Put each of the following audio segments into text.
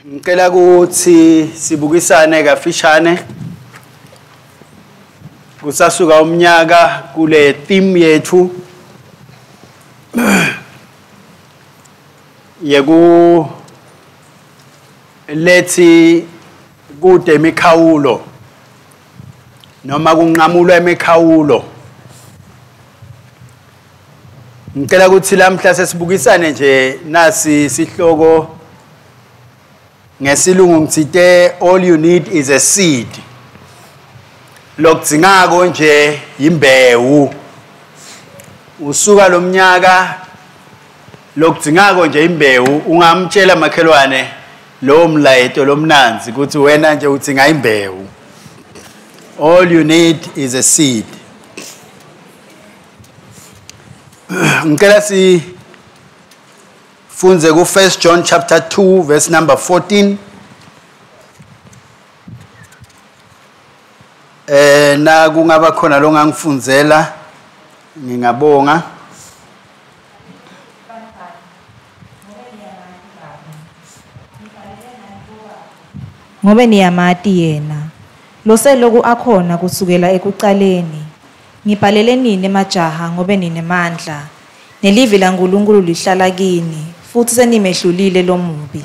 Ngicela ukuthi sibukisane kafishane kusasuka umnyaka kule theme yethu yeku lethi kude imikhawulo noma kunqamulwa imikhawulo. Ngicela ukuthi lamhla sesibukisane nje nasi sihloko ngesilungu ngithite all you need is a seed. Lokudzingako nje imbewu. Usuka lomnyaka lokudzingako nje imbewu, ungamtshela makhelwane lo mlayeto lomnanzi ukuthi wena nje udzinga imbewu. All you need is a seed. Ngicela si fundze ku 1 John chapter 2 verse number 14. Na kungaba khona lo ngangifundzela ngingabonga. Ngobe niyamati yena loseloku akhona kusukela ekucaleni. Ngibhalele nini majaha ngobe ninemandla, nelivi laNkulunkulu lihlala kini, futhi senimehlulile lomubi.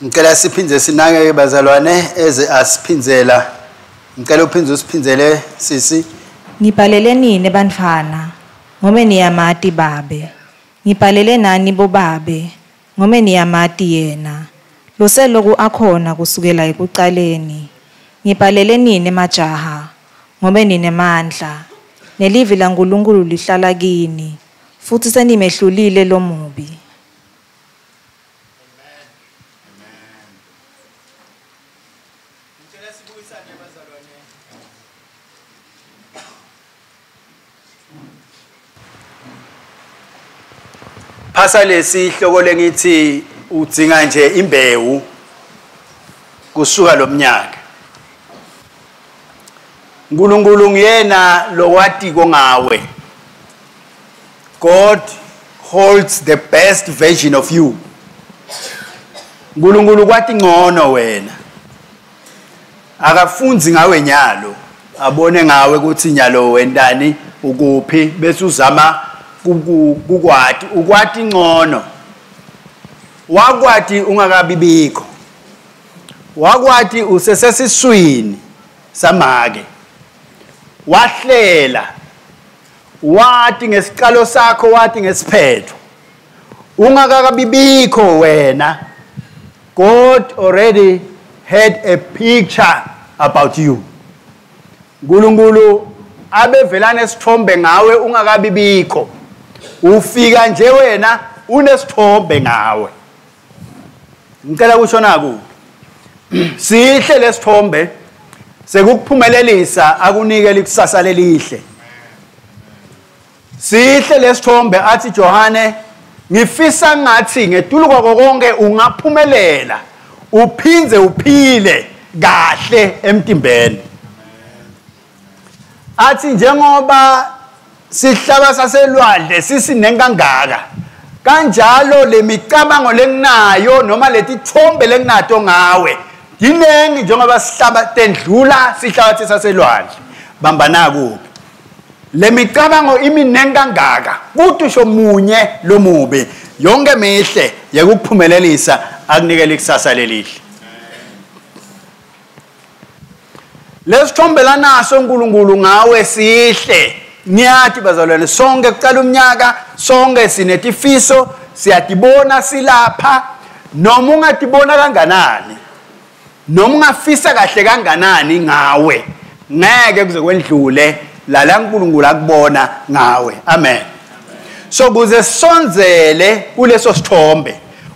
Ngicela siphindze sinake bazalwane eze asiphindzela. Ngicela uphindze usiphindzele sisi. Ngibhalele nini bantfwana ngobe niyamati babe. Ngibhalele nani bobabe ngobe niyamati yena loseloku akhona kusukela ekucaleni. Ngibhalele nini majaha ngobe ninemandla, nelivi laNkulunkulu lihlala kini, futhi senimehlulile lomubi. Phasa lesihloko lengithi udzinga nje imbewu kusuka lomnyaka. uNkulunkulu nguyena lokwatiko ngawe. God holds the best version of you. uNkulunkulu kwati ngcono wena. Akafunzi ngawe nyalo, abone ngawe ukuthi nyalo wendani ukuphi bese uzama kukwati, ukwati ngcono. Wakwati ungakabibikho. Wakwati usesesiswini samake. Wahlela, wati ngesiqalo sakho, wati ngesiphetho. Ungakabibikho wena, God already had a picture about you. uNkulunkulu abevela nesithombe ngawe ungakabibikho. Ufika nje wena unesithombe ngawe. Ngicela kusho naku, sihle lesithombe sekukuphumelelisa akunike likusasa lelihle. Sihle lesithombe athi Johane, ngifisa ngathi ngetulu kwako konke ungaphumelela uphindze uphile kahle emtimbeni. Athi njengoba sihlaba saselwandle sisinenkangaka, kanjalo lemicabango lenginayo noma letithombe lenginato ngawe dinengi njengoba sihlaba tendlula sihlabathi saselwandle. Bambana kuphi lemicabango iminengi kangaka, kutusho munye lomubi, yonke mihle yekuphumelelisa akunikele ikusasa lelihle. Lesithombe lanaso uNkulunkulu ngawe sihle. Ngiyathi bazalwane, sonke kucala umnyaka sonke sinetifiso, siyatibona silapha. Noma ungatibona kanganani, noma ungafisa kahle kanganani ngawe, ngeke kuze kwendlule la uNkulunkulu akubona ngawe. Amen. So kuze sonzele kuleso sithombe,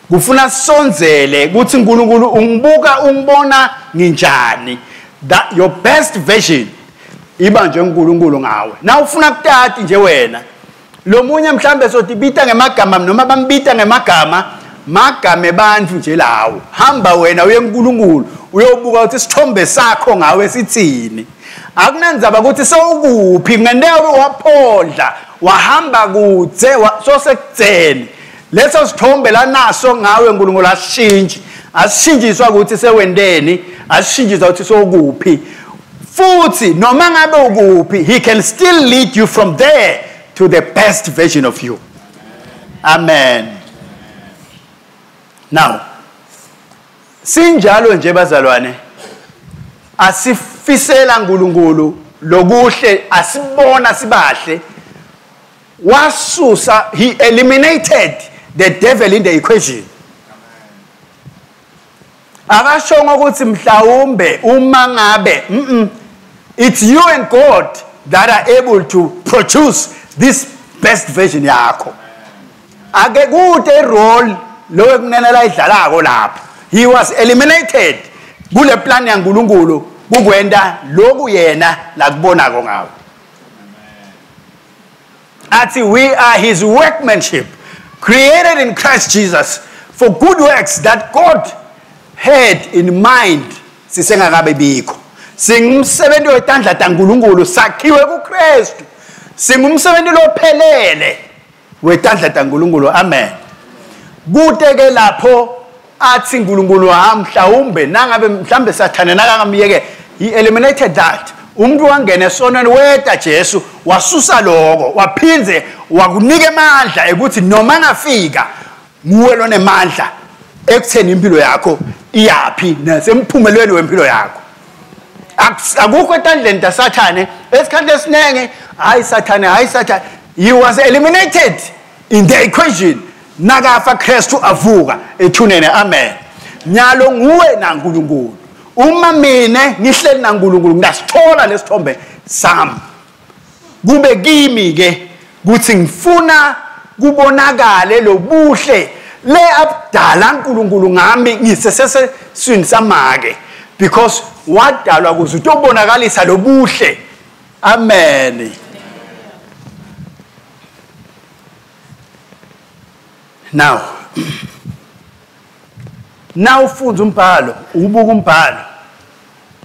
kufuna sonzele ukuthi uNkulunkulu ungibuka ungibona nginjani. That your best version iba nje uNkulunkulu ngawe. Na ufuna kutati nje wena, lomunye mhlambe sotibita ngemagama noma bambita ngemagama, magama ebantfu nje lawo. Hamba wena uye kuNkulunkulu uyobuka ukuthi isithombe sakho ngawe sithini. Akunandzaba ukuthi sewukuphi, kungenteka ube waphodla wahamba kudze sosekudzeni. Leso sithombe lanaso ngawe uNkulunkulu asishintshi. Asishintshiswa ukuthi sewendeni, asishintshiswa ukuthi sokuphi. Futhi noma ngabe ukuphi, he can still lead you from there to the best version of you. Amen. Now, sinjalo nje bazalwane, asifisela uNkulunkulu lokuhle, asibona sibahle. Wasusa, he eliminated the devil in the equation. Akashongo ukuthi mhlawumbe uma ngabe, it's you and God that are able to produce this best version yakho. Ake kude role lo ekunene la idlalako lapho. He was eliminated kule plan yaNkulunkulu kukwenda lokhu yena lakubonako ngawe. Athi we are his workmanship, created in Christ Jesus for good works that God had in mind sisengakabe bikho. Singumsebenzi wetandla taNkulunkulu, sakhiwe kuKristu. Singumsebenzi lophelele wetandla taNkulunkulu. Amen. Kude ke lapho athi uNkulunkulu mhlawumbe nangabe mhlambe Sathane nakangamyeke, he eliminated that. Umuntu wangena esonweni weta Jesu wasusa lokho, waphindze wakunika amandla ukuthi noma ngafika nguwe lonemandla ekutheni impilo yakho iyapi nasemphumelweni wempilo yakho. Akukho etandleni taSathane esikhathi esiningi. Hayi Sathane, hayi Sathane, he was eliminated in the equation. Nakafa Kristu avuka ethuneni. Amen. Nyalo nguwe naNkulunkulu. Uma mina ngihleli naNkulunkulu ngingasithola lesithombe sami. Kube kimi ke kuthi ngifuna kubonakale lobuhle le abdala uNkulunkulu ngami ngiseseswini samake, because wadalwa ukuze utobonakalisa lobuhle. Amen. Now ufunda umbhalo, ubuka umbhalo,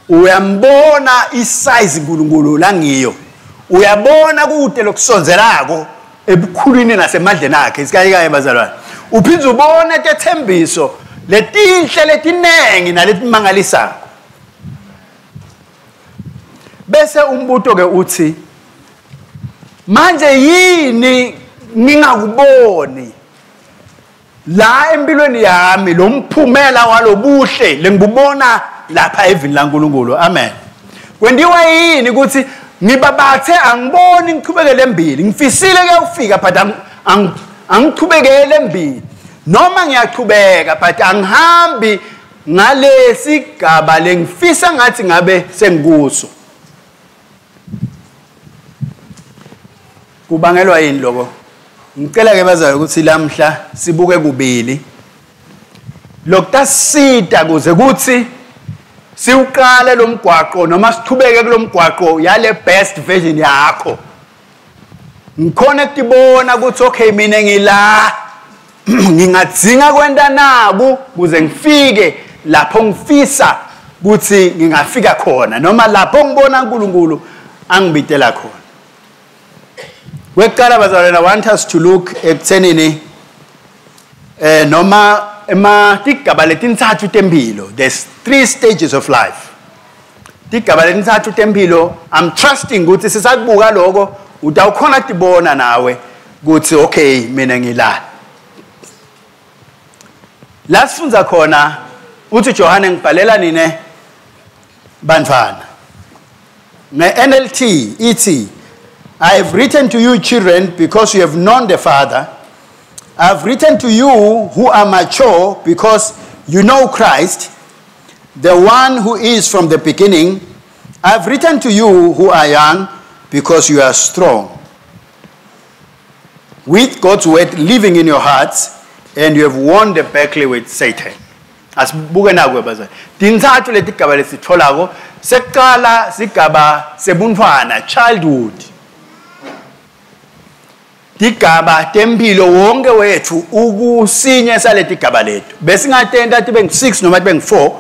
uyambona isize uNkulunkulu langiyo. Uyabona kude lokusonzelako ebukhulwini nasemandleni akhe. Isikayikaye bazalwane. Uphinde ubone tethembiso letinhle letinengi naletimangalisako. Bese umbuto ke uthi manje yini ngingakuboni la empilweni yami lo mphumela walobuhle lengibubona lapha evini laNkulunkulu? Amen. Kwendiwa yini ukuthi ngibabathe angiboni ngichubekele embili, ngifisile kuyofika but angichubekele embili, noma ngiyachubeka but angihambi ngalesigaba lengifisa ngathi ngabe sengikuso. Kubangelwa yini lokho? Ngicela ke bazalwane ukuthi lamhla sibuke kubili lokutasita kuze kuthi siuqale lo mgwaqo noma sichubeke kulomgwaqo yale best version yakho. Ngikhona ukubona ukuthi okay mina ngila ngingadzinga kwenta naku kuze ngifike lapho ngifisa ukuthi ngingafika khona, noma lapho ngibona uNkulunkulu angibitela khona. Kwekuqala bazalwane, I want us to look ekuthenini noma ema tigaba letintsatfu tempilo. There's 3 stages of life. Tigaba letintsatfu tempilo, I'm trusting ukuthi sisakubuka lokho utawukhona tibona nawe ukuthi okay mina ngila. La sifundza khona uthi Johane ngibhalela nine bantfwana. Nge NLT ithi, I have written to you children because you have known the Father. I have written to you who are mature because you know Christ, the one who is from the beginning. I have written to you who are young because you are strong, with God's word living in your hearts, and you have won the battle with Satan. Asibuke naku bazali. Tintsatfu letigaba lesitholako, sekuqala sigaba sebuntfwana, childhood. Tigaba tempilo wonke wethu ukusinye saletigaba lethu. Besingatenta tibe ngu6 noma tibe ngu4,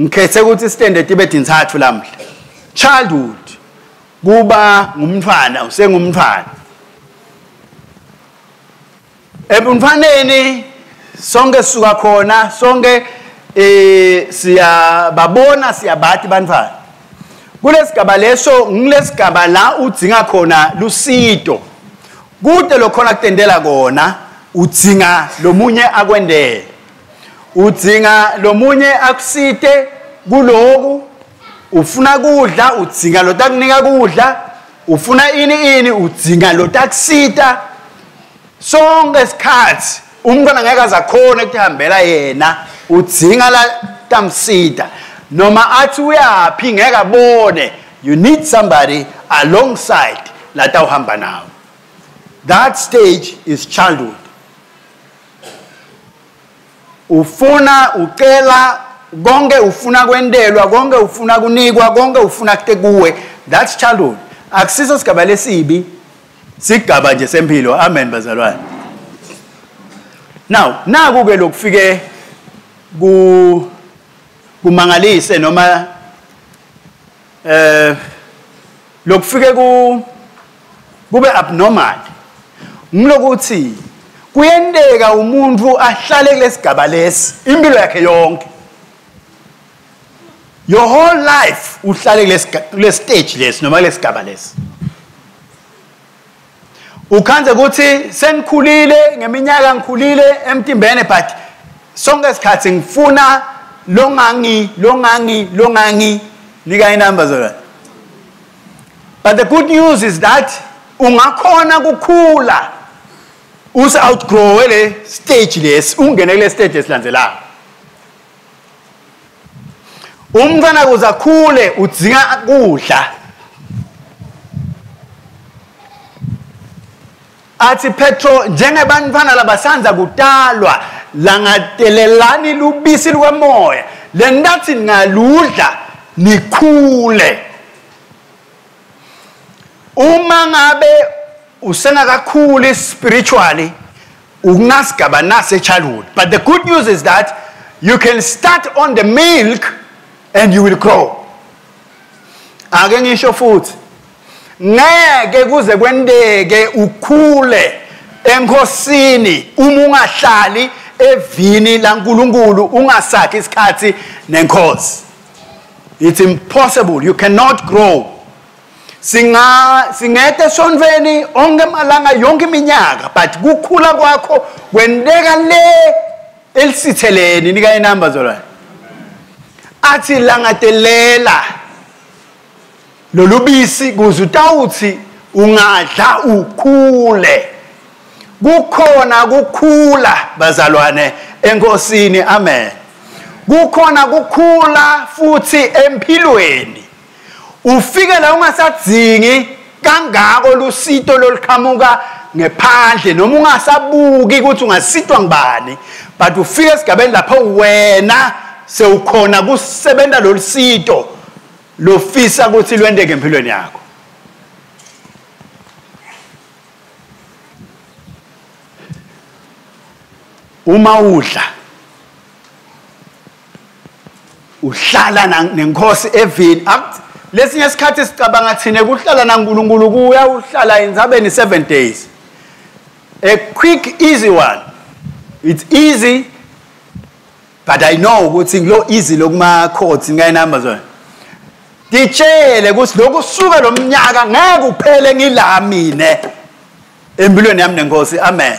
ngikhethe ukuthi sitende tibe tintsatfu lamhla. Childhood kuba ngumntfwana, usengumntfwana. Ebumfaneni sonke sisuka khona, sonke siyababona, siyabati bantfwana. Kulesigaba leso ngilesigaba la udzinga khona lusito. Kude lokhona kutendela kona, udzinga lomunye akwendele. Udzinga lomunye akusite kuloku, ufuna kudla udzinga lotakunika kudla, ufuna ini ini udzinga lotakusita. Sonke isikhathi umntwana ngeke azakhona ukuhambela yena, udzinga la tamsita. Noma athi uyaphi ngeke abone. You need somebody alongside latawuhamba nawe. That stage is childhood. Ufuna ucela konke, ufuna kwendelwa konke, ufuna kunikwa konke, ufuna kute kuwe. That's childhood. Akusiso sigaba lesibi, sigaba nje sempilo. Amen bazalwane. Now naku ke lokufike kumangalise noma lokufike kube abnormal, ngilokuthi kuyenteka umuntu ahlale kulesigaba lesi impilo yakhe yonke. Your whole life uhlale kule stage lesi noma kulesigaba lesi. Ukhanze ukuthi sengikhulile ngeminyaka, ngikhulile emtimbeni, but sonke isikhathi ngifuna longangi longangi longangi nika inamba zona. But the good news is that ungakhona kukhula use outgrow le stage lesi, ungene kule stage esilandelayo. Umntwana kuze akhule udzinga kudla. Athi Petro, njengebantfwana labasanza kutalwa langatelelani lubisi lwemoya, lendathi ngaludla nikhule. Uma ngabe usengakakhuli spiritually, ungasigaba nase childhood. But the good news is that you can start on the milk and you will grow. Ake ngisho futhi, ngeke kuze kwenteke ukhule enkosini uma ungahlali evini laNkulunkulu, ungasakhi isikhathi nenkosi. It's impossible. You cannot grow. Singete esontfweni onke malanga yonke iminyaka, but kukhula kwakho kwenteka le elisitheleni. Nika inamba zolwana. Athi langatelela lolubisi kuze utawuthi ungadla ukhule. Kukhona kukhula bazalwane enkosini. Amen. Kukhona kukhula futhi empilweni. Ufike la ungasadzingi kangako lusito loluqhamuka ngephandle, noma ungasabuki ukuthi ungasitwa ngibani, but ufike esigabeni lapho wena sewukhona kusebenta lolusito lofisa ukuthi lwenteke empilweni yakho. Uma udla uhlala nenkosi evini. Lesinye isikhathi sicabanga thina kuhlala naNkulunkulu kuya uhlala endzabeni 7 days. A quick easy one. It's easy, but I know ukuthi ngilo easy lokuma courts ngayinamba zona. Ditshele ukuthi lokusuka lo mnyaka ngeke uphele ngila mine empilweni yami nenkosi. Amen.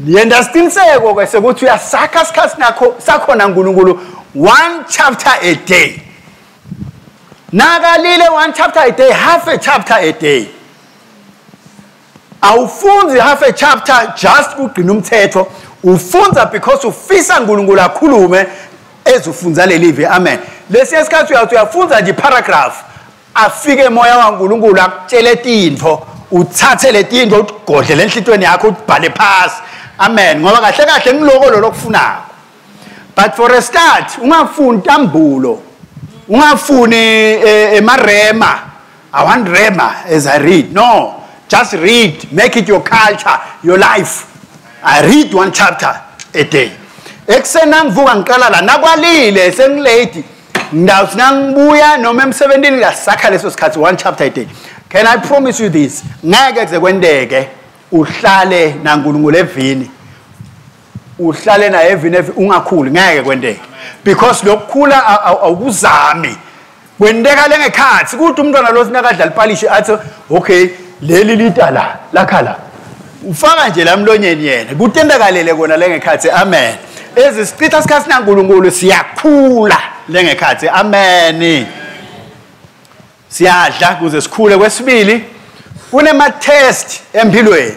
Yenda siqiniseko ke sekuthi uyasakha isikhathi nakho sakhona uNkulunkulu 1 chapter a day. Nakalile 1 chapter a day, half a chapter a day. Awufunzi half a chapter just kugcina umthetho, ufunza because ufisa uNkulunkulu akhulume ezufunza lelive. Amen. Lesiya isikhathi uyathi uyafunza nje paragraph, afike moya waNkulunkulu akutshele tintfo, uthathe letintfo ugodle lenhlitweni yakho ubhale phasi. Amen. Ngoba kahle kahle ngiloko lo lokufunako. But for a start ungafuni tambulo, ungafuni emarema. I want rema as I read. No, just read. Make it your culture, your life. I read 1 chapter a day. Ekuseni nangivuka ngiqala la, nakwalile sengilate, ngidawuthi nangibuya noma emsebentini ngasakha leso sikhathi 1 chapter a day. Can I promise you this? Ngeke kuze kwenteke uhlale naNkulunkulu evini, uhlale naye evini ungakhuli, ngeke kwenteke. Because lokukhula awukuzami, kwenteka lengekhathi. Kuthi umntwana lo sinakadla lipalishi athi okay leli lita la lakhala, ufaka nje la emlonyeni yena, kutendakalele kona lengekhathi. Amen. Ezisichitha isikhathi naNkulunkulu siyakhula lengekhathi. Amen. Siyadla kuze sikhule. Kwesibili, kunema test empilweni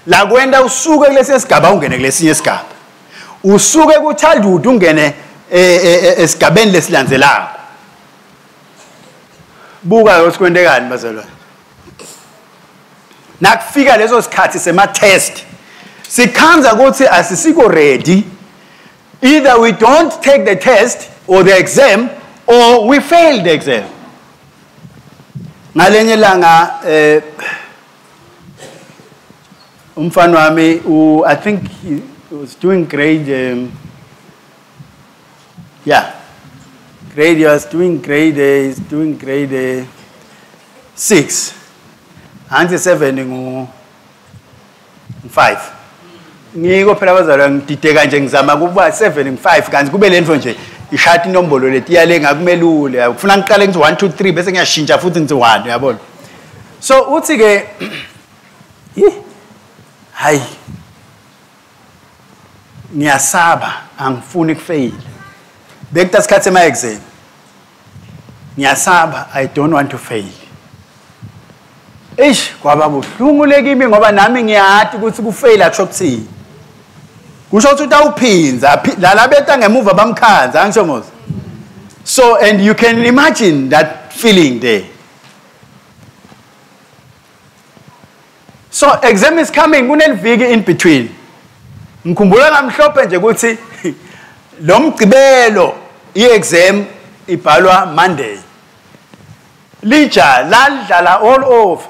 la kwenda usuke kulesi sigaba ungene kulesinye sigaba, usuke ku childhood ungene esigabeni lesilandzelako. Buka ukuthi kwentekani bazalwane. Nakufika leso sikhathi sema test, sikhanza ukuthi asisiko ready. Either we don't take the test or the exam, or we fail the exam. Ngalenye langa umfana wami, I think he was doing grade, he was doing grade, he's doing grade 6. Anti 7 ngu 5. Ngiko phela bazalwa ngidideka nje ngizama kuba 7 ngu 5 kanti kube lento nje ishati inombolo letiya le ngakumelule. Ufuna ngiqale ngithi 1 2 3 bese ngiyashintsha futhi ngithi 1, uyabona. So uthi ke hayi ngiyasaba, angifuni kufail. Bekuta isikhathi ema exam. Ngiyasaba, I don't want to fail. Eish, kwaba buhlungu lekimi ngoba nami ngiyati ukuthi kufail akusho kuthini. Kusho ukuthi utawuphinza la beta ngemuva bamkhanza, angisho mos. So and you can imagine that feeling there. So exam is coming, kuneliviki in between. Ngikhumbula ngamhlophe nje ukuthi lo mgcibelo i-exam ibhalwa Monday. Lija ladlala all over.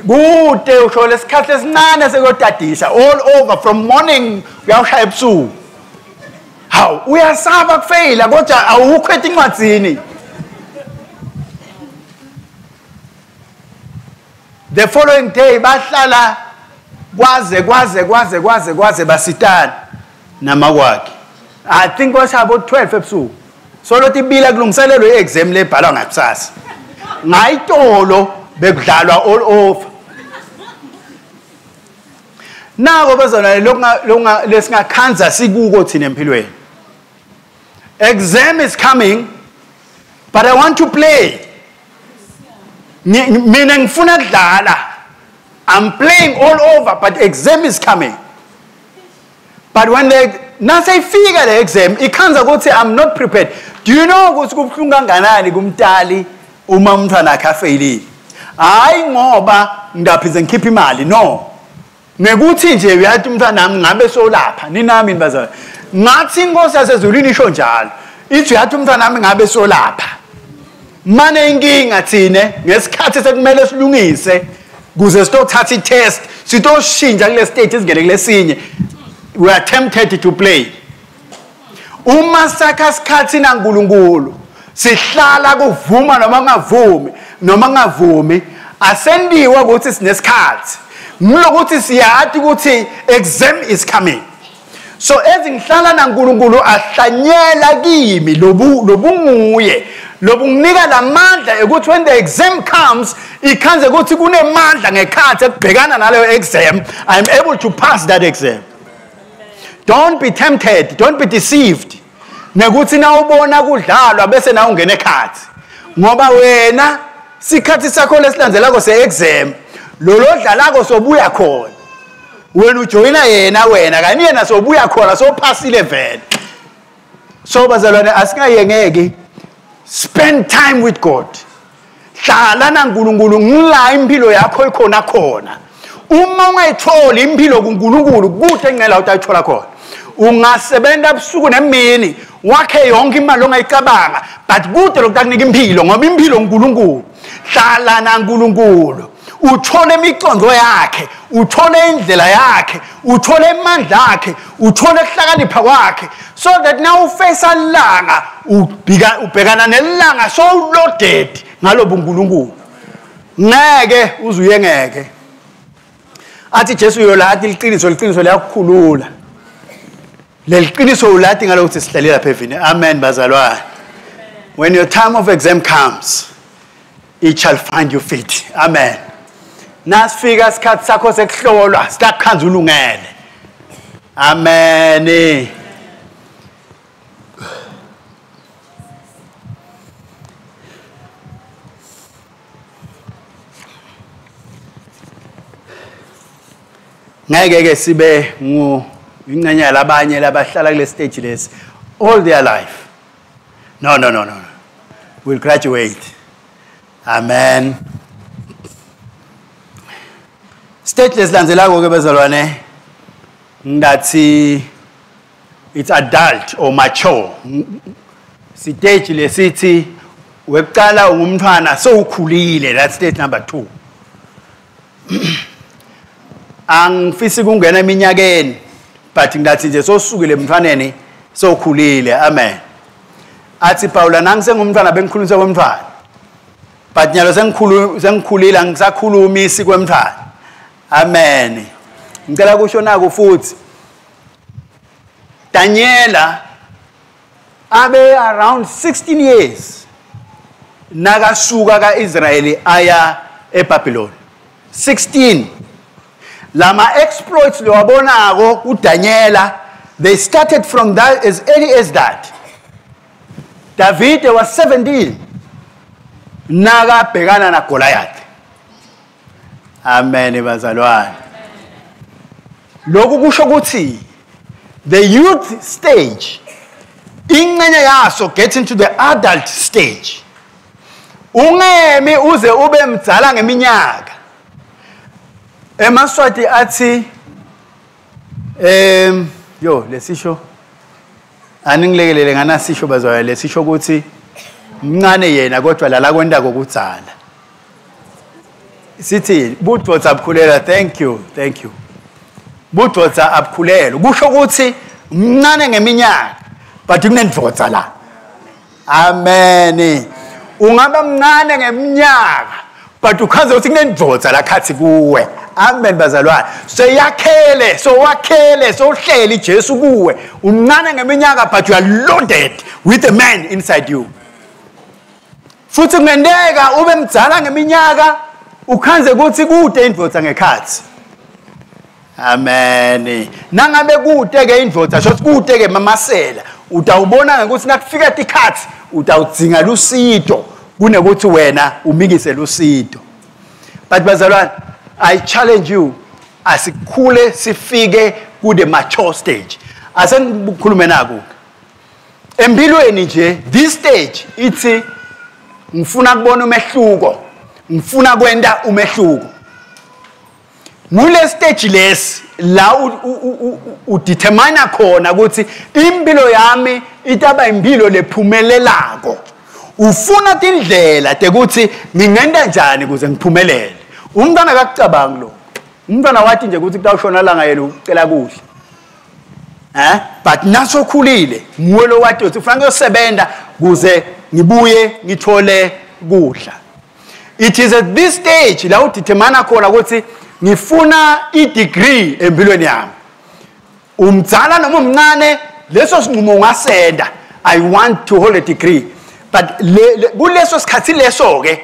Kude usho lesikhathi esincane sekuyotadisha all over from morning uyawushaya ebusuku. Hawu, uyasaba kufaila kodwa awukho etincwadzini. The following day bahlala kwaze kwaze kwaze kwaze kwaze basitana namakwakhe. I think kwashaya about 12 ebusuku. So lothi ibila kulungiselelwe i-exam lebhalwa ngakusasa. Ngayitolo bekudlalwa all over. Nako bazona lokho lesingakhanza sikuko thina empilweni. Exam is coming, but I want to play. Mina ngifuna kudlala. I'm playing all over, but exam is coming. But when they naseyifika le exam, ikhanza ukuthi I'm not prepared. Do you know ukuthi kubuhlungu kanganani kumtali uma umntwana akhe afeyilile? Hayi ngoba ngidaphize ngikhipha imali, no. Ngekuthi nje uyathi umntwana nami ngabe solapha, ninami bazalwane. Ngathi inkosi yasezulwini isho njalo. Ithi uyathi umntwana nami ngabe solapha. Mane inkinga thine ngesikhathi sekumele silungise kuze sitothatha i-test, sitoshintsha kule state singene kulesinye. We are tempted to play. Uma sakha isikhathi naNkulunkulu, sihlala kuvuma noma kungavumi, noma kungavumi, asendiwe ukuthi sinesikhathi. Ngilokuthi siyathi ukuthi exam is coming. So ezingihlala naNkulunkulu ahlanyela kimi lobunguye, lobunginika lamandla ukuthi when the exam comes, ikhanze ukuthi kunemandla ngekhathi ekubhekana naleyo exam, I'm able to pass that exam. Don't be tempted, don't be deceived. Nekuthi nawubona kudlalwa bese nawe ungena ekhathi. Ngoba wena sikhathi sakho lesilandzelako se-exam, lolo dlalako sobuya khona. Wena ujoyina yena wena, kani yena sobuya khona, sophasile vele. So bazalwane asingayengeki. Spend time with God. Hlala naNkulunkulu ngila impilo yakho ikhona khona. Uma ungayitholi impilo kuNkulunkulu kude engela utayithola khona. Ungasebenza ebusuku nemini wakhe yonke imali ongayicabanga, but kude lokutakunika impilo ngoba impilo uNkulunkulu. Hlala naNkulunkulu, uthole imicondo yakhe, uthole indlela yakhe, uthole amandla akhe, uthole ukuhlakanipha kwakhe, so that now uface ilanga ubhekana nelanga so loaded ngalobu uNkulunkulu. Ngeke uzuyengeke. Athi Jesu uyolati liqiniso, liqiniso liyakukhulula. Leliqiniso ulati ngalokuthi sihlale lapha evini. Amen bazalwane. When your time of exam comes, it shall find you fit. Amen. Nasifika isikhathi sakho sekuhlolwa, sitakukhanza ulungele. Amen. Ngeke ke sibe ingxenye labanye labahlala kule stage lesi all their life. No, no, no, no. We'll graduate. Amen. Stage lesilandzelako ke bazalwane ngathi it's adult or mature. Stage lesithi wekuqala ungumntwana sowukhulile, that's stage number 2. Angifisi kungena eminyakeni but ngathi nje sosukile emntwaneni sowukhulile. Amen. Athi Paula nangisengumntwana bengikhulunyiswa komntwana, but nyalo sengikhulile angisakhulumisi kwemntwana. Amen. Ngicela kusho naku futhi, Daniela abe around 16 years nakasuka kaIsrayeli aya eBabylon. 16. Lama exploits lowabonako kuDaniela, they started from that as early as that. David was 17 nakabhekana na Goliath. Amen bazalwane. Lokhu kusho ukuthi the youth stage ingxenye yaso gets into the adult stage. Ungemi uze ube mdzala ngeminyaka. EmaSwati athi yo lesisho aningilekelele nganasisho bazalwane, lesisho ukuthi mncane yena kodwa lala kwenta kokudzala. Sithi budvodza abukhulela. Thank you, thank you. Budvodza abukhulelwa kusho ukuthi mncane ngeminyaka but kunendvodza la. Amen. Ungaba mncane ngeminyaka but ukhaze ukuthi kunendvodza la khathi kuwe. Amen bazalwane. Seyakhele, sowakhele, sohleli Jesu kuwe. Umncane ngeminyaka but you are loaded with the man inside you. Futhi kungenteka ube mdzala ngeminyaka ukhanze ukuthi kude indvodza ngekhathi. Amen. Nangabe kude ke indvodza, sho kude ke mamasela, utawubona ukuthi nakufika tikhathi utawudzinga lusito kunekuthi wena umikise lusito. But bazalwane, I challenge you, asikhule sifike ku the mature stage. Asengikhulume naku. Empilweni nje this stage ithi ngifuna kubona umehluko, ngifuna kwenta umehluko. Ngule stage lesi la udetermine khona ukuthi impilo yami itaba impilo lephumelelako. Ufuna tindlela tekuthi ngingenta njani ukuze ngiphumelele. Umntwana akakucabangi lokho. Umntwana wathi nje ukuthi kutawushona langa yena ucela kudla. But nasokhulile nguwe lo wathi uthi ufuna kuyosebenza kuze ngibuye ngithole kudla. It is at this stage la udetermine khona ukuthi ngifuna i-degree empilweni yami. Umdzala noma umncane leso sinqumo ungasenda, I want to hold a degree. But kuleso sikhathi leso ke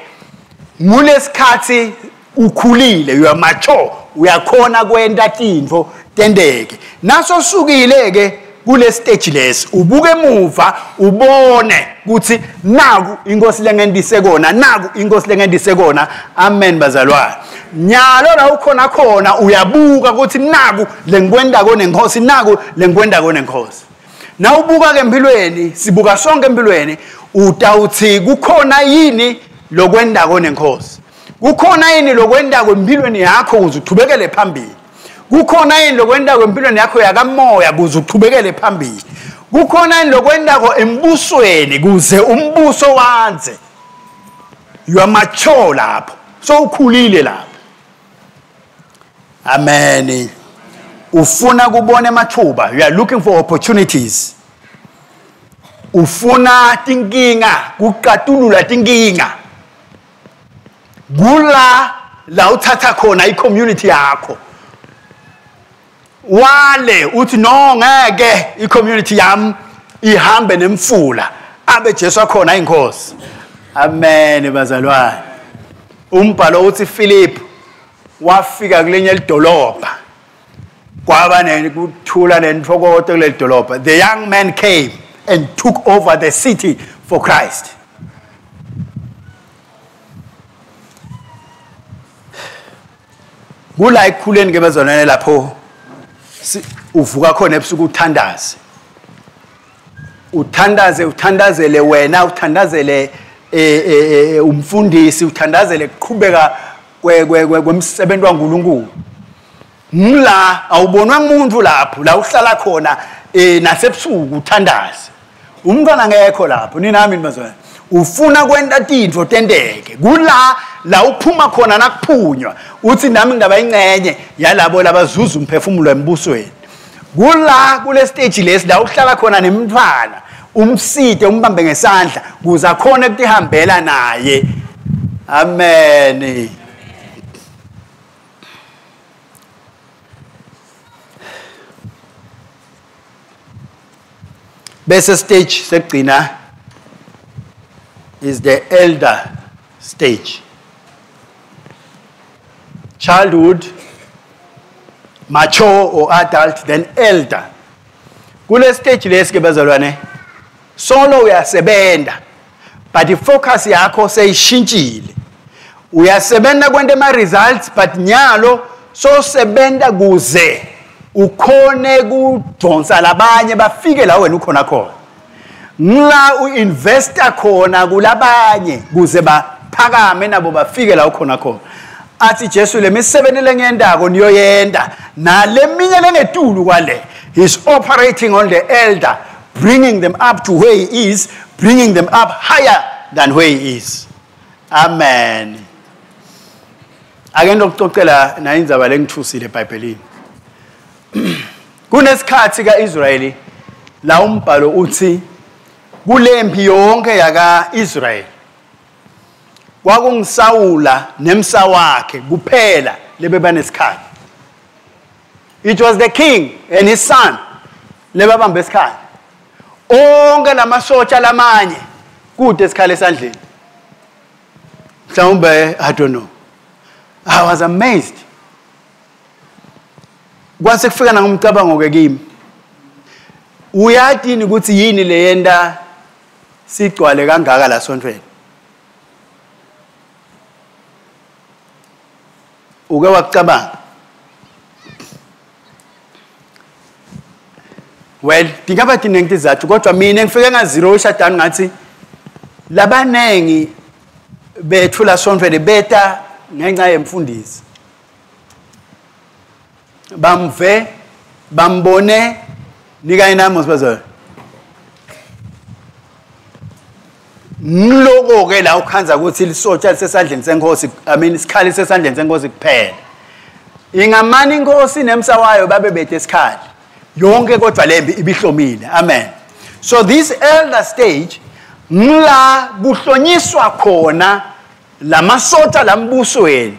ngulesikhathi ukhulile, you are mature, uyakhona kwenta tintfo tendeke. Naso sukile ke kule stage lesi ubuke emuva ubone ukuthi naku inkosi lengendise kona, naku inkosi lengendise kona. Amen bazalwane. Nyalo la ukhona khona uyabuka ukuthi naku lengikwendako nenkosi, naku lengikwendako nenkosi. Nawubuka ke empilweni, sibuka sonke empilweni, utawuthi kukhona yini lokwendako nenkosi? Kukhona yini lokwendako empilweni yakho ukuze uchubekele phambili? Kukhona yini lokwendako empilweni yakho yakamoya ukuze uchubekele phambili? Kukhona yini lokwendako embusweni kuze umbuso wandze? You are mature lapho, so ukhulile lapho. Amen. Ufuna kubona emathuba, you are looking for opportunities. Ufuna tinkinga, kuqatulula tinkinga. Kula la uthatha khona i-community yakho. Wale uthi no ngeke i-community yami ihambe nemfula abe Jesu akhona inkosi. Amen bazalwane. Umbhalo uthi Philip wafika kulenye lidolobha, kwaba nekuthula nentfokoto kuleli dolobha. The young man came and took over the city for Christ. Kula ekukhuleni ke bazalwane lapho uvuka khona ebusuku uthandaze. Uthandaze, uthandazele wena, uthandazele umfundisi, uthandazele kuqhubeka kwemsebenzi waNkulunkulu. Ngila awubonwa umuntu lapho la uhlala khona nasebusuku uthandaze. Umntwana ngekho lapho ninami bazalwane. Ufuna kwenta tintfo tenteke. Kula la uphuma khona nakuphunywa uthi nami ngaba ingcenye yalabo labazuza umphefumulo embusweni. Kula kule stage lesi la uhlala khona nemntwana umsite umbambe ngesandla kuze khona ukutihambela naye. Amen. Bese stage sekugcina is the elder stage. Childhood, mature or adult, then elder. Kule stage lesi ke bazalwane, solo uyasebenza, but ifocus yakho seyishintshile. Uyasebenza kwenta ama results, but nyalo so sebenza kuze ukhone kudonsa labanye bafike la wena ukhona khona. Ngila uinvesta khona kulabanye kuze baphakame nabo bafike la ukhona khona. Athi Jesu lemisebenzi lengiyendako niyoyenda naleminye lengetulu kwale. He's operating on the elder, bringing them up to where he is, bringing them up higher than where he is. Amen. Ake ngikuxoxela na indzaba lengithusile eBhayibhelini. Kunesikhathi kaIsrayeli la umbhalo uthi kulempi yonke yakaIsrayeli kwakungisawula nemsa wakhe kuphela lebebanesikhathi. It was the king and his son lebabamba isikhathi. Onke lamasotsha lamanye kude isikhali esandleni. Mhlawumbe I don't know. I was amazed. Kwase kufika nangumcabango ke kimi. Uyatini ukuthi yini leyenda sigcwale kangaka la sontweni? Uke wakucabanga? Well, tingaba tinengi tizathu kodwa mina ngifike nga zero shutdown ngathi labanengi bethu la sontweni beta ngenxa yemfundisi. Bamve, bambone, nikanye nami sibazalwane. Ngiloko ke la ukhanza ukuthi lisotsha lisesandleni senkosi, I mean isikhali sesandleni senkosi kuphela. Ingamani inkosi nemsa wayo babe bethe isikhali. Yonke kodwa lembi ibihlomile. Amen. So this elder stage ngila kuhlonyiswa khona lamasotsha lambusweni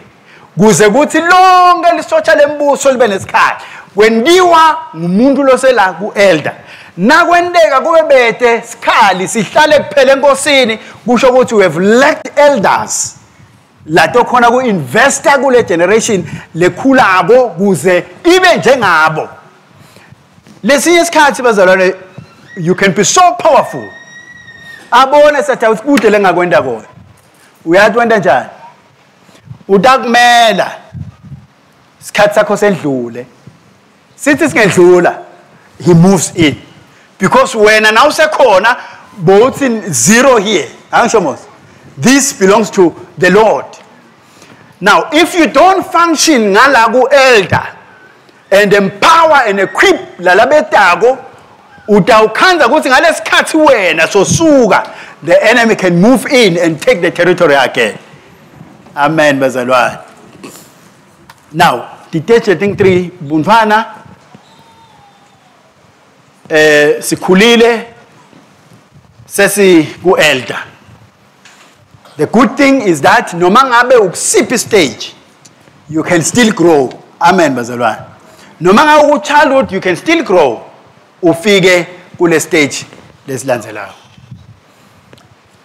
kuze kuthi lonke lisotsha lembuso libe nesikhathi. Kwendiwa ngumuntu losela ku elder. Nakwenteka kube bete sikhali sihlale kuphela enkosini, kusho ukuthi we have lacked elders lato khona ku investor kule generation lekhulako kuze ibe njengabo. Lesinye isikhathi bazalwane, you can be so powerful. Abone sathi awukude lengakwenda kona. Uyathi wenda njani? Utakumela isikhathi sakho sendlule. Sithi singedlula, he moves in. Because wena nawusekhona both in zero here. Angisho mos. This belongs to the Lord. Now, if you don't function ngala ku elder and empower and equip lalabetako, utawukhanza ukuthi ngalesikhathi wena sosuka, the enemy can move in and take the territory again. Amen bazalwane. Now, the thing 3 buntwana sikhulile sesi ku elder. The good thing is that noma ngabe ukusiphi stage you can still grow. Amen bazalwane. Noma ngabe ku childhood you can still grow ufike kule stage lesilandzelako.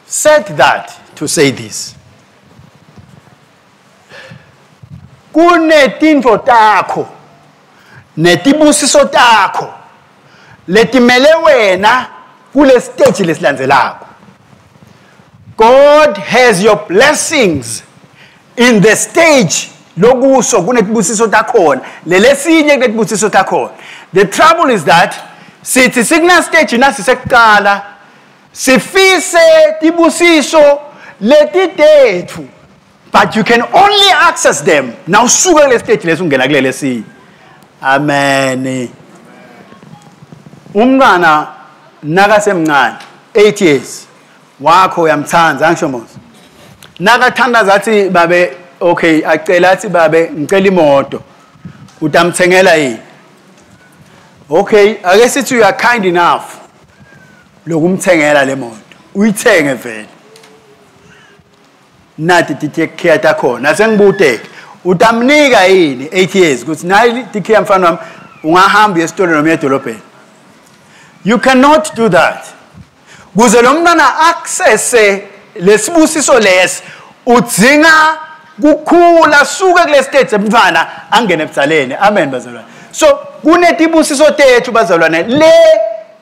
Said that to say this. Kunetintfo takho netibusiso takho letimele wena kule stage lesilandzelako. God has your blessings in the stage lokuso kunetibusiso takhona lelesinye kunetibusiso takhona. The trouble is that sithi sikuna stage nasi sekuqala sifise tibusiso letitethu, but you can only access them nawusuka kule stage lesungena kulele sinye. Amen. Umntwana nakasemncane 8 years wakho uyamthanda, angisho mos. Nakathandaza athi babe okay, acela athi babe ngicela imoto, utamthengela yini? Okay, ake sithi you are kind enough lokumthengela le moto, uyithenge vele. Nathi ti-take care takhona asengibuteke utamnika yini 8 years ukuthi nayi tikhiya mfana wami ungahamba uye esitolo noma uye edolobheni? You cannot do that. Kuze lo mntwana access lesibusiso lesi udzinga kukhula suke kule stage semntwana angene ebudaleni. Amen bazalwane. So kunetibusiso tethu bazalwane le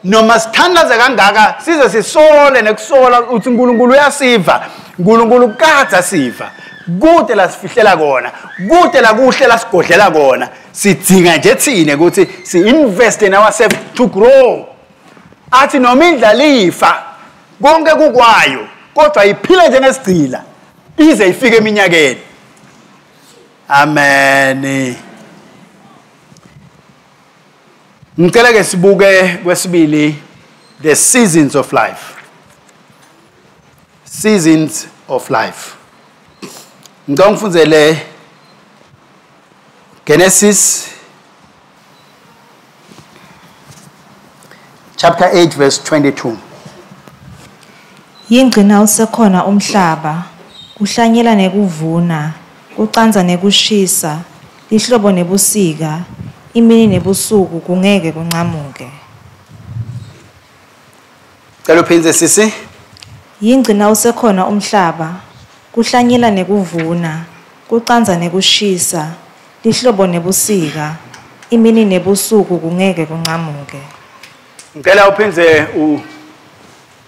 noma sithandaze kangaka size sisole nekusola uthi uNkulunkulu uyasiva, uNkulunkulu kadza siva, kude la sifihlela kona, kude la kuhle la sigodlela kona. Sidzinga nje thine ukuthi si invest in ourselves to grow. Athi noma indlalifa konke kukwayo kodwa iphila njengesigcila ize ifike eminyakeni. Amen. Ngicela ke sibuke kwesibili, the seasons of life. Seasons of life. Ngicela ngifundzele Genesis chapter 8 verse 22. Yingcina usekhona umhlaba, kuhlanyela nekuvuna, kucandza nekushisa, lihlobo nebusika, imini nebusuku kungeke kunqamuke. Cela uphindze sisi. Yingcina usekhona umhlaba, kuhlanyela nekuvuna, kucandza nekushisa, lihlobo nebusika, imini nebusuku kungeke kunqamuke. Ngicela uphindze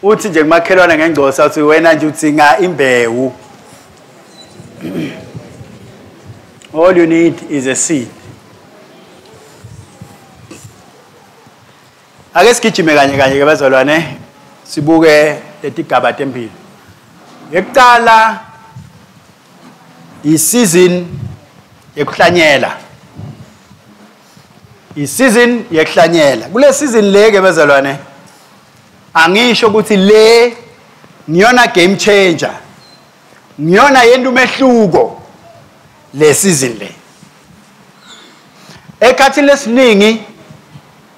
uthi nje kumakhelwane ngengcosa uthi wena nje udzinga imbewu. All you need is a seed. Ake sigijime kanye kanye ke bazalwane sibuke letigaba tempilo. Yekuqala i-season yekuhlanyela. I-season yekuhlanyela. Kule season le ke bazalwane angisho ukuthi le ngiyona game changer. Ngiyona yenta umehluko le season le. Ekhathini lesiningi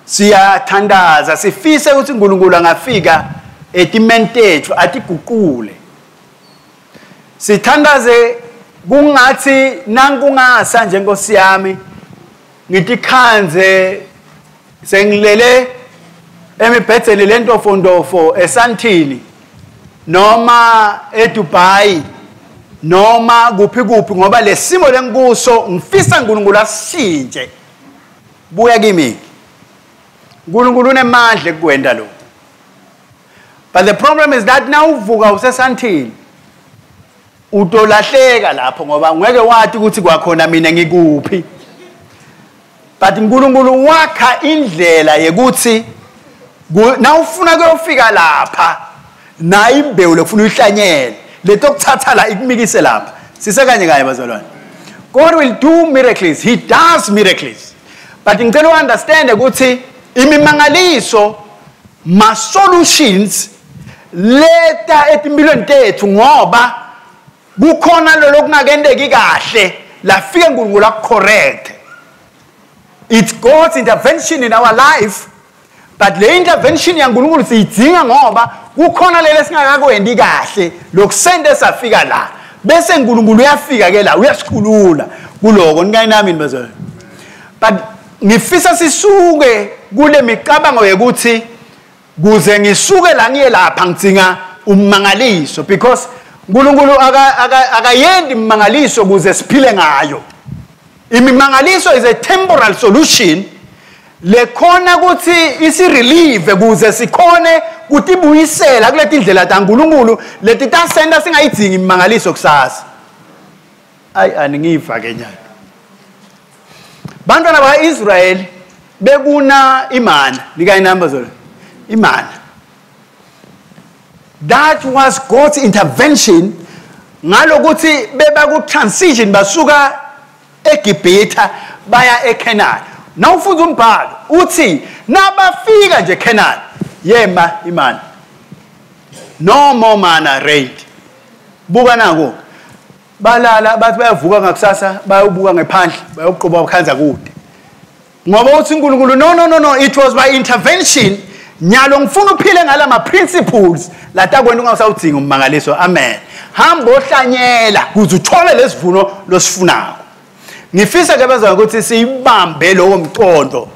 siyathandaza sifise ukuthi uNkulunkulu angafika etimeni tethu atiguqule. Sithandaze kungathi nankungasa nje Nkosi yami ngitikhanze sengilele emibhedzeni lentofondofo eSandton noma eDubai noma kuphi kuphi, ngoba lesimo lenkuso ngifisa uNkulunkulu asishintshe. Buya kimi, uNkulunkulu unemandla ekukwenda lokho. But the problem is that now uvuka useSandton utolahleka lapho ngoba ngeke wathi ukuthi kwakhona mina ngikuphi. But uNkulunkulu wakha indlela yekuthi nawufuna kuyofika lapha nayo imbewu lekufuna uyihlanyele leto kuthatha la ikumikise lapha. Sisekanye kanye bazalwane. God will do miracles. He does miracles. But ngicela u-understand ukuthi imimangaliso ma solutions leta etimpilweni tethu, ngoba kukhona lolo kungakendeki kahle lafike uNkulunkulu akucorrect. It's God's intervention in our life, but le intervention yaNkulunkulu siyidzinga ngoba kukhona lele singakakwendi kahle lokusende safika la, bese uNkulunkulu uyafika ke la uyasikhulula kuloko. Nikayinami bazalwane. But Ngifisa sisuke kule micabango yokuthi kuze ngisuke la ngiye lapha ngidzinga ummangaliso, because uNkulunkulu akayendi imimangaliso kuze siphile ngayo. Imimangaliso is a temporal solution lekhona ukuthi isirelieve kuze sikhone kutibuyisela kuleti ndlela taNkulunkulu letitasenta singayidzingi imimangaliso kusasa. Ayi, aningiva ke nyalo. Bantwana ba-Israyeli bekuna imana, nikayinamba zona imana. That was God's intervention ngalokuthi beba ku transition basuka eGibhitha baya eCanaan. Nawufunda umbhalo uthi nabafika nje eCanaan yema imana. No more manna rained. Buka nako. Balala bathi bayavuka ngakusasa bayobuka ngephandle bayoqoba ukhanza kude. Ngoba uthi uNkulunkulu no no no no, it was by intervention. Nyalo ngifuna uphile ngalama principles latakwena ungasawudzinga ummangaliso. Amen. Hamba ohlanyela kuze uthole lesivuno losifunako. Ngifisa ke bazalwane ukuthi siyibambe lowo mqondo,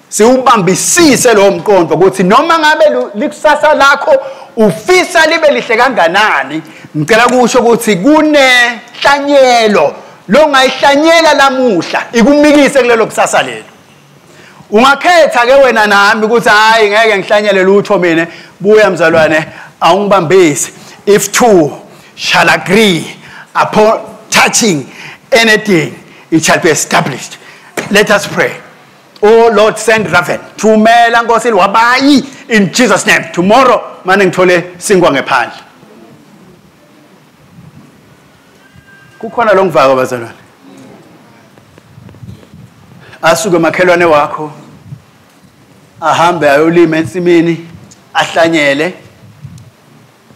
siwubambisise lowo mqondo ukuthi noma ngabe likusasa lakho ufisa libe lihle kanganani, ngicela kusho ukuthi kunehlanyelo longayihlanyela lamuhla ikumikise kulelo kusasa lelo. Ungakhetha ke wena nami ukuthi hayi ngeke ngihlanyele lutho mina, buya mzalwane awungibambisi. If two shall agree upon touching anything, it shall be established. Let us pray. Oh Lord, send raven. Thumela Nkosi wabayi in Jesus name. Tomorrow mane ngithole sinkwa ngephandle. Kukhona lo ngivako bazalwane. Asuke makhelwane wakho ahambe ayolima ensimini ahlanyele.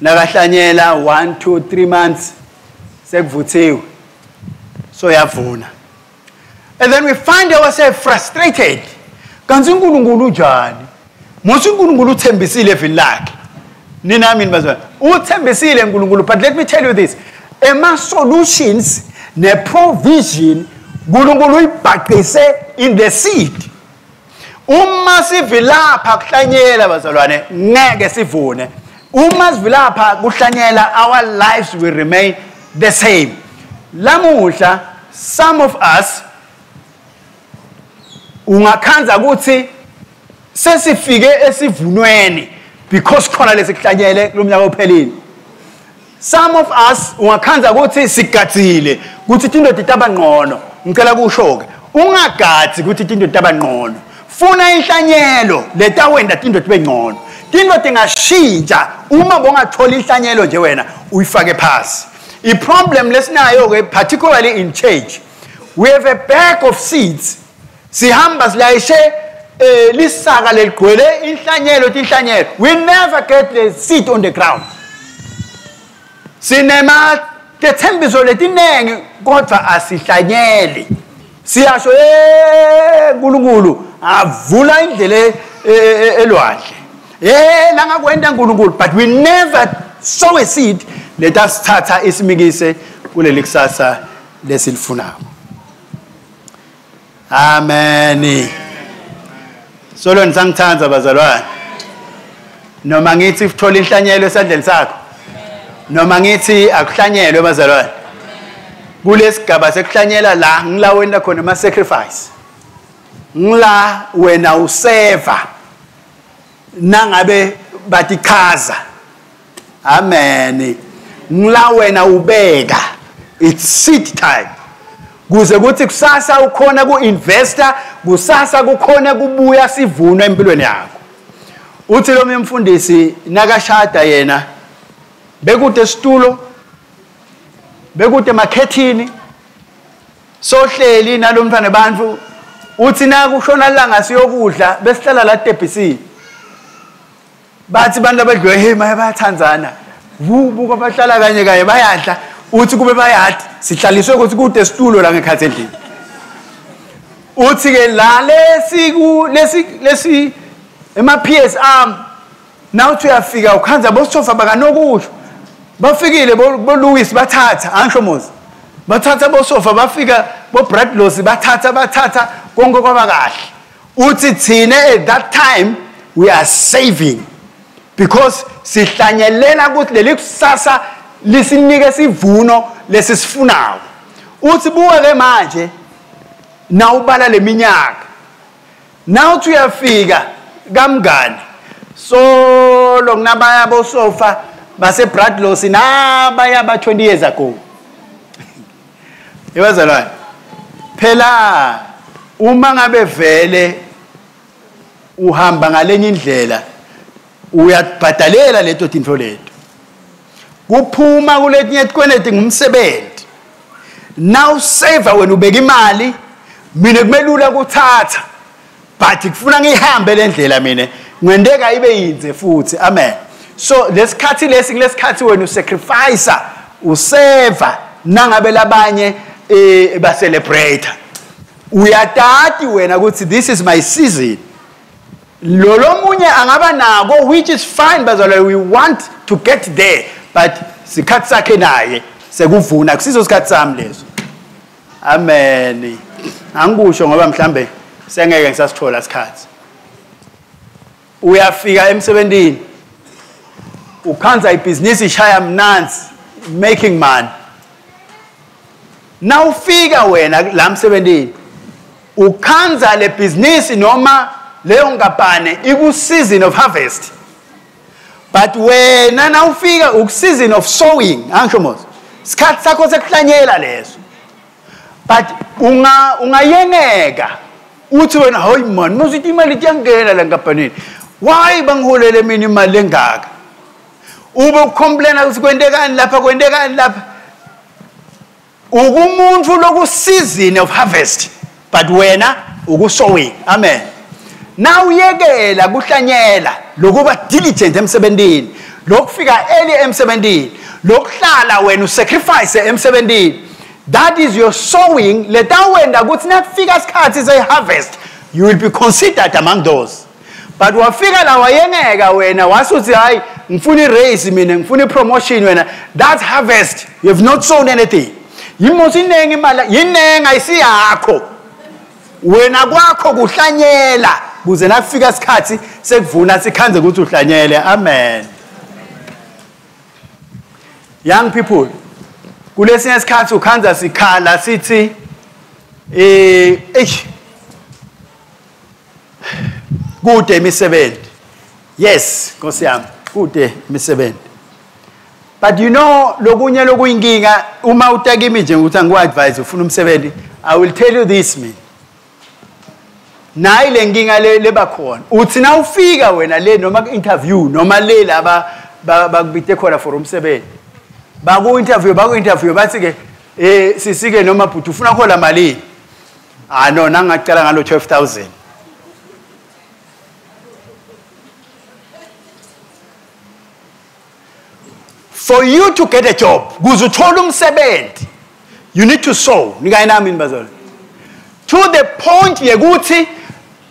Nakahlanyela 1 2 3 months sekuvuthiwe, so yavuna. And then we find ourselves frustrated. Kanti uNkulunkulu unjani? Musi uNkulunkulu uthembisile evini lakhe. Nina mina bazalwane, uthembisile uNkulunkulu, but let me tell you this. Ema solutions ne provision uNkulunkulu uyibhaqise in the seed. Uma sivilapha kuhlanyela bazalwane ngeke sivune. Uma sivilapha kuhlanyela, our lives will remain the same. Lamuhla some of us ungakhanza ukuthi sesifike esivunweni because khona lesikuhlanyele kulomnyaka ophelile. Some of us ungakhanza ukuthi sigadzile ukuthi tinto titaba ngcono. Ngicela kusho ke, ungagadzi ukuthi tinto titaba ngcono. Funa inhlanyelo letawenda tinto tibe ngcono. Tinto tingashintsha uma bongathola inhlanyelo nje wena uyifake phasi. I-problem lesinayo ke, particularly in church, we have a bag of seeds. Sihamba silayishe lisaka leligcwele inhlanyelo tinhlanyelo. We never get the seed on the ground. Sinema tethembiso letinengi kodwa asihlanyeli. Siyasho uNkulunkulu avula indlela elwandle. Langakwenda uNkulunkulu, but we never sow a seed. Let us thatha isimikise kuleli kusasa lesilifunako. Amen. Solo nisangithanda bazalwane. Noma ngithi uthola inhlanyelo esandleni sakho. Noma ngithi akuhlanyelwe bazalwane. Kulesigaba sekuhlanyela la ngila wena khona ama sacrifice. Ngila wena useva nangabe batichaza. Amen. Ngila wena ubeka. It's seed time. Kuze kuthi kusasa ukhona ku-investor, kusasa kukhona kubuya sivuno empilweni yakho. Uthi lo mfundisi nakashada yena bekude esitulo, bekude emakhethini, sohleli nalomntwana bantu. Uthi nakushona langa siyokudla besihlala la tebhisini. Bathi abantu abadliwe hey maye bayathandzana, buka bahlala kanye kanye bayadla. Uthi kube bayadla sihlaliswe ukuthi kude esitulo la ngekhathi endlini. Uthi ke la lesi lesi lesi ema PS am nawuthi uyafika ukhanza bosofa bakanokusho bafikile bo Louis bathatha angisho Mose bathatha bosofa bafika bo Bradlos bathatha Konke kwaba kahle. Uthi thina at that time we are saving because sihlanyelela ukuthi leli kusasa lisinike sivuno lesisifunayo. Uthi buka ke manje nawubala leminyaka, nawuthi uyafika kamngani solo kunabaya bosofa base Bradlos nabaya ba 20 years ago. Yebazalwane, phela uma ngabe vele uhamba ngalenye indlela uyabhadalela leto tintfo leto. Kuphuma kuletinye tikweneti ngumsebenzi. Now save wena ubeka imali, mina kumelula kuthatha, but kufuna ngihambe le ndlela mina ngwendeka ibe yinze futhi. Amen. So lesikhathi lesi kulesikhathi wena usacrifice, useva nangabe labanye ba celebrate. Uyatati wena ukuthi this is my season. Lo lomunye angaba nako, which is fine bazalwane, we want to get there, but sikhathi sakhe naye sekuvuna, kusizo sikhathi sami leso. Amen. Angikusho ngoba mhlambe sengeke ngisasithola isikhathi. Uyafika emsebenzini, ukhanza ibhizinisi ishaya mnanzi, making money. Nawufika wena la msebenzini, ukhanza le business noma leyo nkampani iku season of harvest, but wena nawufika uku season of sowing. Angisho mos, sikhathi sakho sekuhlanyela leso, but ungayengeka uthi wena hayi man, mosithi imali iyangena la nkampanini, why bangiholele mina imali engaka? Ube ucomplaina ukuthi kwentekani lapha, kwentekani lapha. Ukumuntu loku season of harvest, but wena ukusowing. Amen. Now uyekela kuhlanyela, lokuba diligent emsebenzini, lokufika early emsebenzini, lokuhlala wena usacrifice emsebenzini. That is your sowing. Letawenda ukuthi nakufika isikhathi se harvest, you will be considered among those. But wafika la wayengeka wena wasuthi hayi ngifuna i-raise mina, ngifuna i-promotion wena. That's harvest. You have not sown anything. Yimosi inengi imali, yinengi ayisiyakho. Wena kwakho kuhlanyela kuze nakufika isikhathi sekuvuna sikhanze ukuthi uhlanyele. Amen. Young people, kulesinye isikhathi ukhanza sikhala sithi eish kude imisebenzi. Yes, Nkosi yami, kude imisebenzi. But you know lokunye lokuyinkinga uma utakimi nje ukuthi angiku-advise ufuna umsebenzi, I will tell you this man. Nayi le nkinga leba khona. Uthi nawufika wena le noma ku-interview noma le laba bakubite khona for umsebenzi. Baku-interview, baku-interview bathi ke sisike noma bhuti ufuna khola malini? Ah no, nangacela ngalo 12,000. For you to get a job, kuze uthole umsebenzi, you need to sow. Nikayi nami bazalwane. To the point yekuthi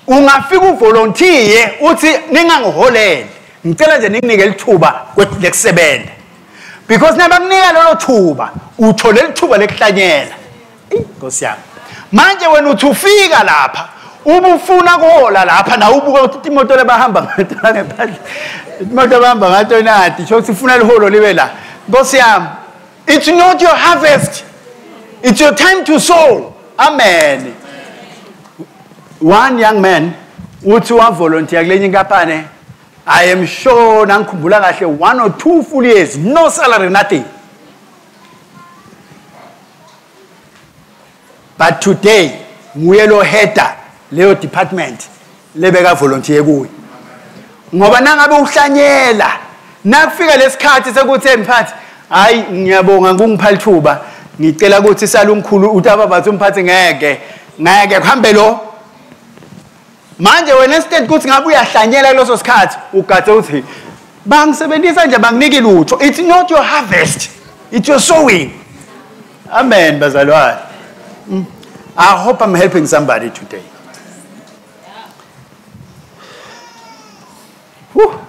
ungafika uvolunteer uthi ningangiholeli, ngicela nje ninginike lithuba lekusebenza. Because nabakunika lelo thuba, uthole lithuba lekuhlanyela. Nkosi yami. Manje wena uthi ufika lapha, ubufuna kuhola lapha na ubuka ukuthi imoto lebahamba ngato ngephandle. Imoto bahamba ngato nathi, sho ukuthi ufuna liholo libe la. Nkosi yami, it's not your harvest. It's your time to sow. Amen. One young man uthi wa volunteer kulenye inkampani. I am sure nangikhumbula kahle 1 or 2 full years, no salary, nothing. But today nguye lo header leyo department lebeka volunteer kuyo. Ngoba nangabe uhlanyela, nakufika lesikhathi sekuthi emphathi, hayi ngiyabonga ngungipha lithuba, ngicela ukuthi salungikhulu utaba bathi umphathi ngeke, ngeke kuhambe lo. Manje wena instead ukuthi ngabe uyahlanyela kuleso sikhathi, ugathe uthi bangisebenzisa nje banginiki lutho. It's not your harvest, it's your sowing. Amen bazalwane. I hope I'm helping somebody today.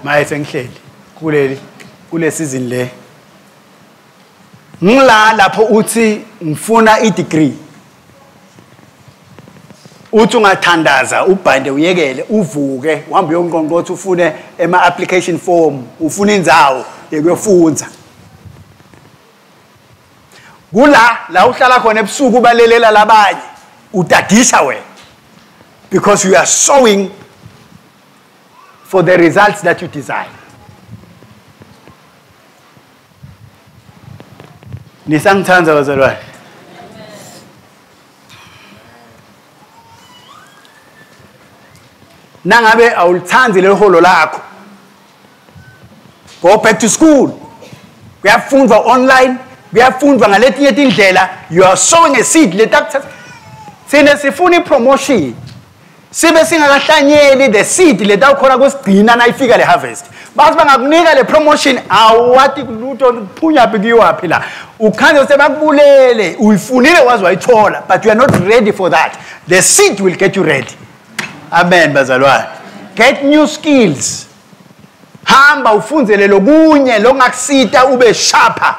Maye sengihleli kuleli kule season le. Ngila lapho uthi ngifuna i degree. Uthi ungathandaza ubhande uyekele uvuke uhambe uyonqonqotha ufune ema application form ufune indzawo yekuyofundza. Kula la uhlala khona ebusuku balelela labanye utadisha wena because you are sowing for the results that you desire. Nisangithanda bazalwane. Nangabe awulithandi leholo lakho, go back to school. Kuyafundwa online, kuyafundwa ngaletinye tindlela. You are sowing a seed. Letakuthatha sine sifuna ipromotion sibe singakahlanyeli the seed letawukhona kusigcina nayifika le harvest. Bathi bangakunika le promotion awati lutho kuphunya phi kuyiwaphi la. Ukhanze sebakubulele uyifunile waze wayithola, but you are not ready for that. The seed will get you ready. Amen bazalwane. Get new skills. Hamba ufundzele lokunye lokungakusita ube sharper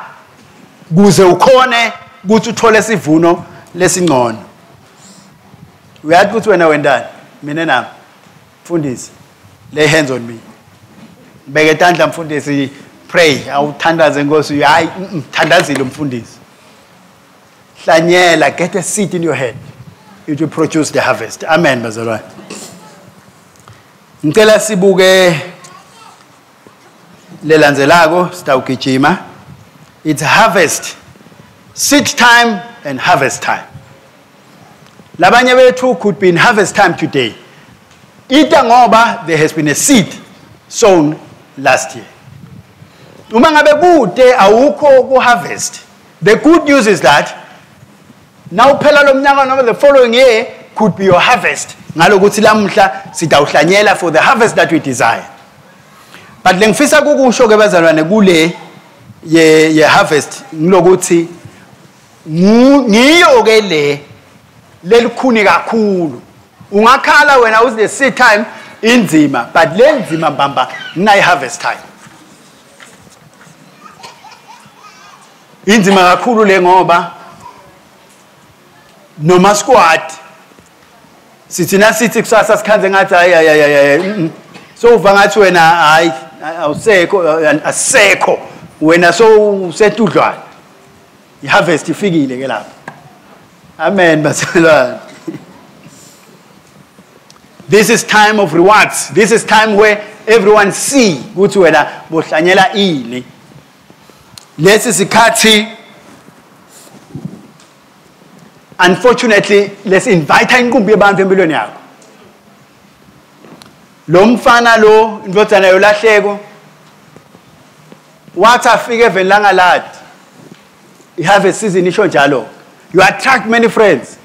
kuze ukhone ukuthi uthole sivuno lesingcono. Uyathi ukuthi wena wendani? Mina nami. Mfundisi, lay hands on me. Beke tandla mfundisi, pray, awuthandaze Nkosi. Hayi, thandazile umfundisi. Hlanyela, get a seed in your head. It will produce the harvest. Amen bazalwane. Ngicela sibuke lelandzelako sitawugijima. It's harvest. Seed time and harvest time. Labanye bethu could be in harvest time today. Ita ngoba there has been a seed sown last year. Uma ngabe kude awukho ku harvest. The good news is that now phela lo mnyaka noma the following year could be your harvest. Ngalokuthi lamuhla sitawuhlanyela for the harvest that we desire. But lengifisa kukusho ke bazalwane kule ye harvest ngilokuthi ngiyo ke le lelikhuni kakhulu. Ungakhala wena uthi the seed time inzima, but le nzima mbamba nayi harvest time. Inzima kakhulu le ngoba noma squad sithi nasithi kusasa sikhanze ngathi hayi hayi so uva ngathi wena hayi awusekho asekho wena so usetudlwana. I-harvest ifikile ke lapha. Amen bazalwane. This is time of rewards. This is time where everyone see ukuthi wena bohlanyela ini. Lesi sikhathi unfortunately let's invite inqumbi yabantu empilweni yakho. Lo mfana lo indodana yolahleko wathi afike eveni langaladi. I-harvest season isho njalo. You attract many friends.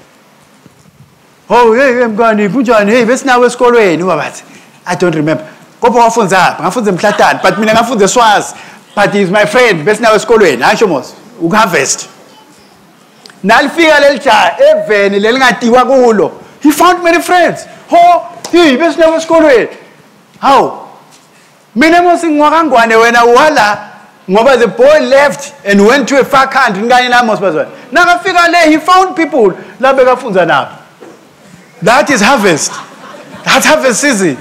Oh, hey, mngani, kunjani? Hey, besinawe esikolweni ubaba bathi, I don't remember. Kodwa wafunza apha, ngafunza eMhlatane, but mina ngafunza eSwazi. But he is my friend, besinawe esikolweni. Hayi mos, ukuharvest. Nalifika leli jaha eveni lelingatiwa kulo. He found many friends. Ho, hey, besinawe esikolweni. How? Mina mos ngwakangwane wena wala ngoba the boy left and went to a far country ngani nami bazalwane. Nakafika le he found people la bekafunza nabo. That is harvest. That's harvest season.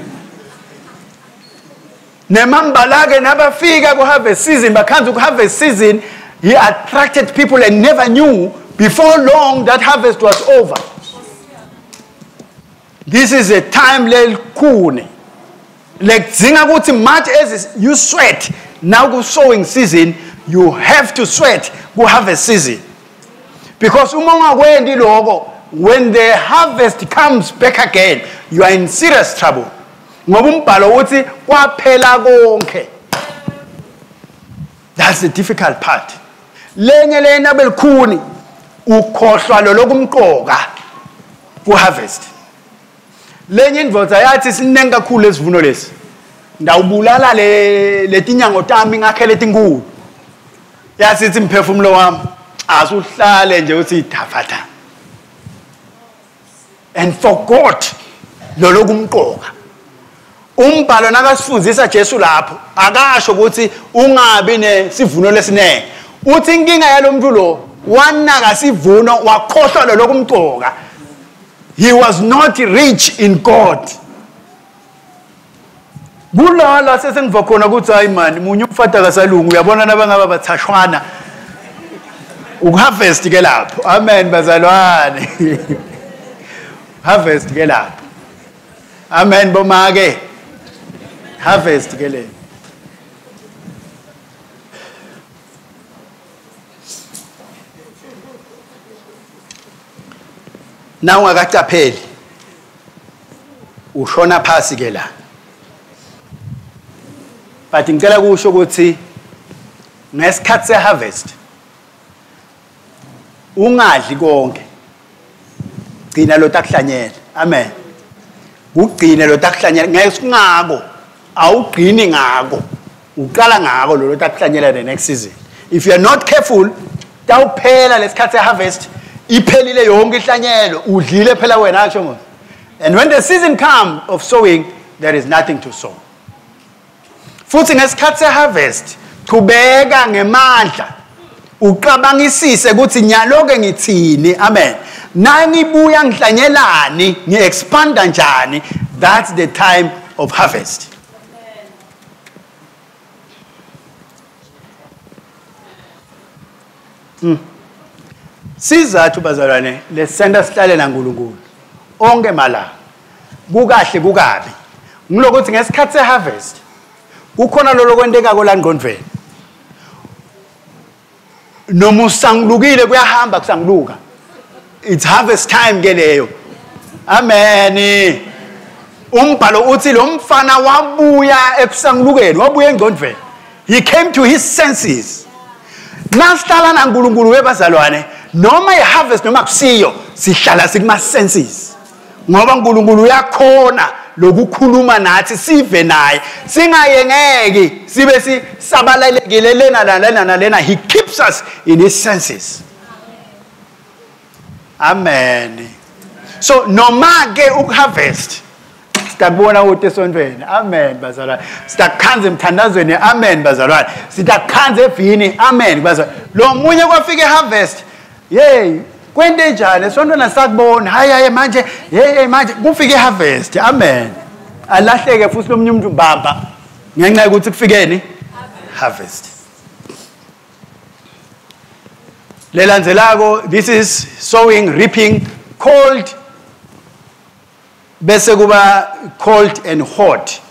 Nemambalake nabafika ku harvest season, bakhanza ku harvest season, he attracted people and never knew before long that harvest was over. This is a time lelikhuni. Lekudzinga ukuthi much as you sweat now ku sowing season, you have to sweat ku harvest season. Because uma ungakwendi lokho, when the harvest comes back again, you are in serious trouble. Ngoba umbhalo uthi kwaphela konke. That's the difficult part. Lenye lena belikhuni ukhohlwa lo lokumqoka ku harvest. Lenye indvodza yathi sinengi kakhulu esivuno lesi. Ndawubulala le letinyango tami ngakhele tinkulu. Yasithi imphefumulo wami asuhlale nje uthi thafatha. And forgot lo lokumqoka. Umbhalo nakasifundzisa Jesu lapho akasho ukuthi ungabi nesivuno lesinengi. Uthi inkinga yalomuntu lo wanaka sivuno wakhohlwa lo lokumqoka. He was not rich in God. Kulala sesengiva khona ukuthi hayi mani munye umfata kasalungu uyabona nabangaba bathashwana ukuharvest ke lapho. Amen bazalwane. Harvest ke lapho. Amen bomake. Harvest ke le. Na ungakacapheli ushona phasi ke la. But ngicela kusho ukuthi ngesikhathi seharvest ungadli konke, gcina lo takuhlanyela. Amen. Ugcine lo takuhlanyela ngesingako, awugcini ngako, uqala ngako lo takuhlanyela the next season. If you are not careful, tawuphela lesikhathi seharvest iphelile yonke ihlanyelo, udlile phela wena asho mos. And when the season comes of sowing, there is nothing to sow. Futhi ngesikhathi seharvest qhubeka ngemandla, uqabangisise ukuthi nyaloke ngithini. Amen. Nangibuya ngihlanyelani, ngiexpanda njani. That's the time of harvest. Sizathu bazalwane lesenda sihlale naNkulunkulu onke malanga, kukahle kukabi, ngilokuthi ngesikhathi seharvest kukhona lolo kwentekako la ngqondweni. Noma usangulukile kuyahamba kusanguluka. It's harvest time ke leyo. Amen. Umbhalo uthi lo mfana wabuya ekusangulukeni, wabuya engqondweni. He came to his senses. Nasihlala naNkulunkulu webazalwane, noma iharvest noma kusiyo, sihlala sikuma senses. Ngoba uNkulunkulu uyakhona lokukhuluma nathi sive naye, singayengeki sibe sisabalalekile lena lena lena. He keeps us in his senses. Amen. So noma ke ukuharvest sitakubona ukuthi esontweni. Amen bazalwane. Sitakukhanza emthandazweni. Amen bazalwane. Sitakukhanza evini. Amen bazalwane. Lo munye kwafika iharvest, yey kwente njani esontweni asakubona. Hayi hayi manje, hey manje kufika iharvest. Amen. Alahleke futhi lomunye umuntu mbamba ngenxa yokuthi kufikeni harvest. Lelandzelako, this is sowing, reaping, cold, bese kuba cold and hot.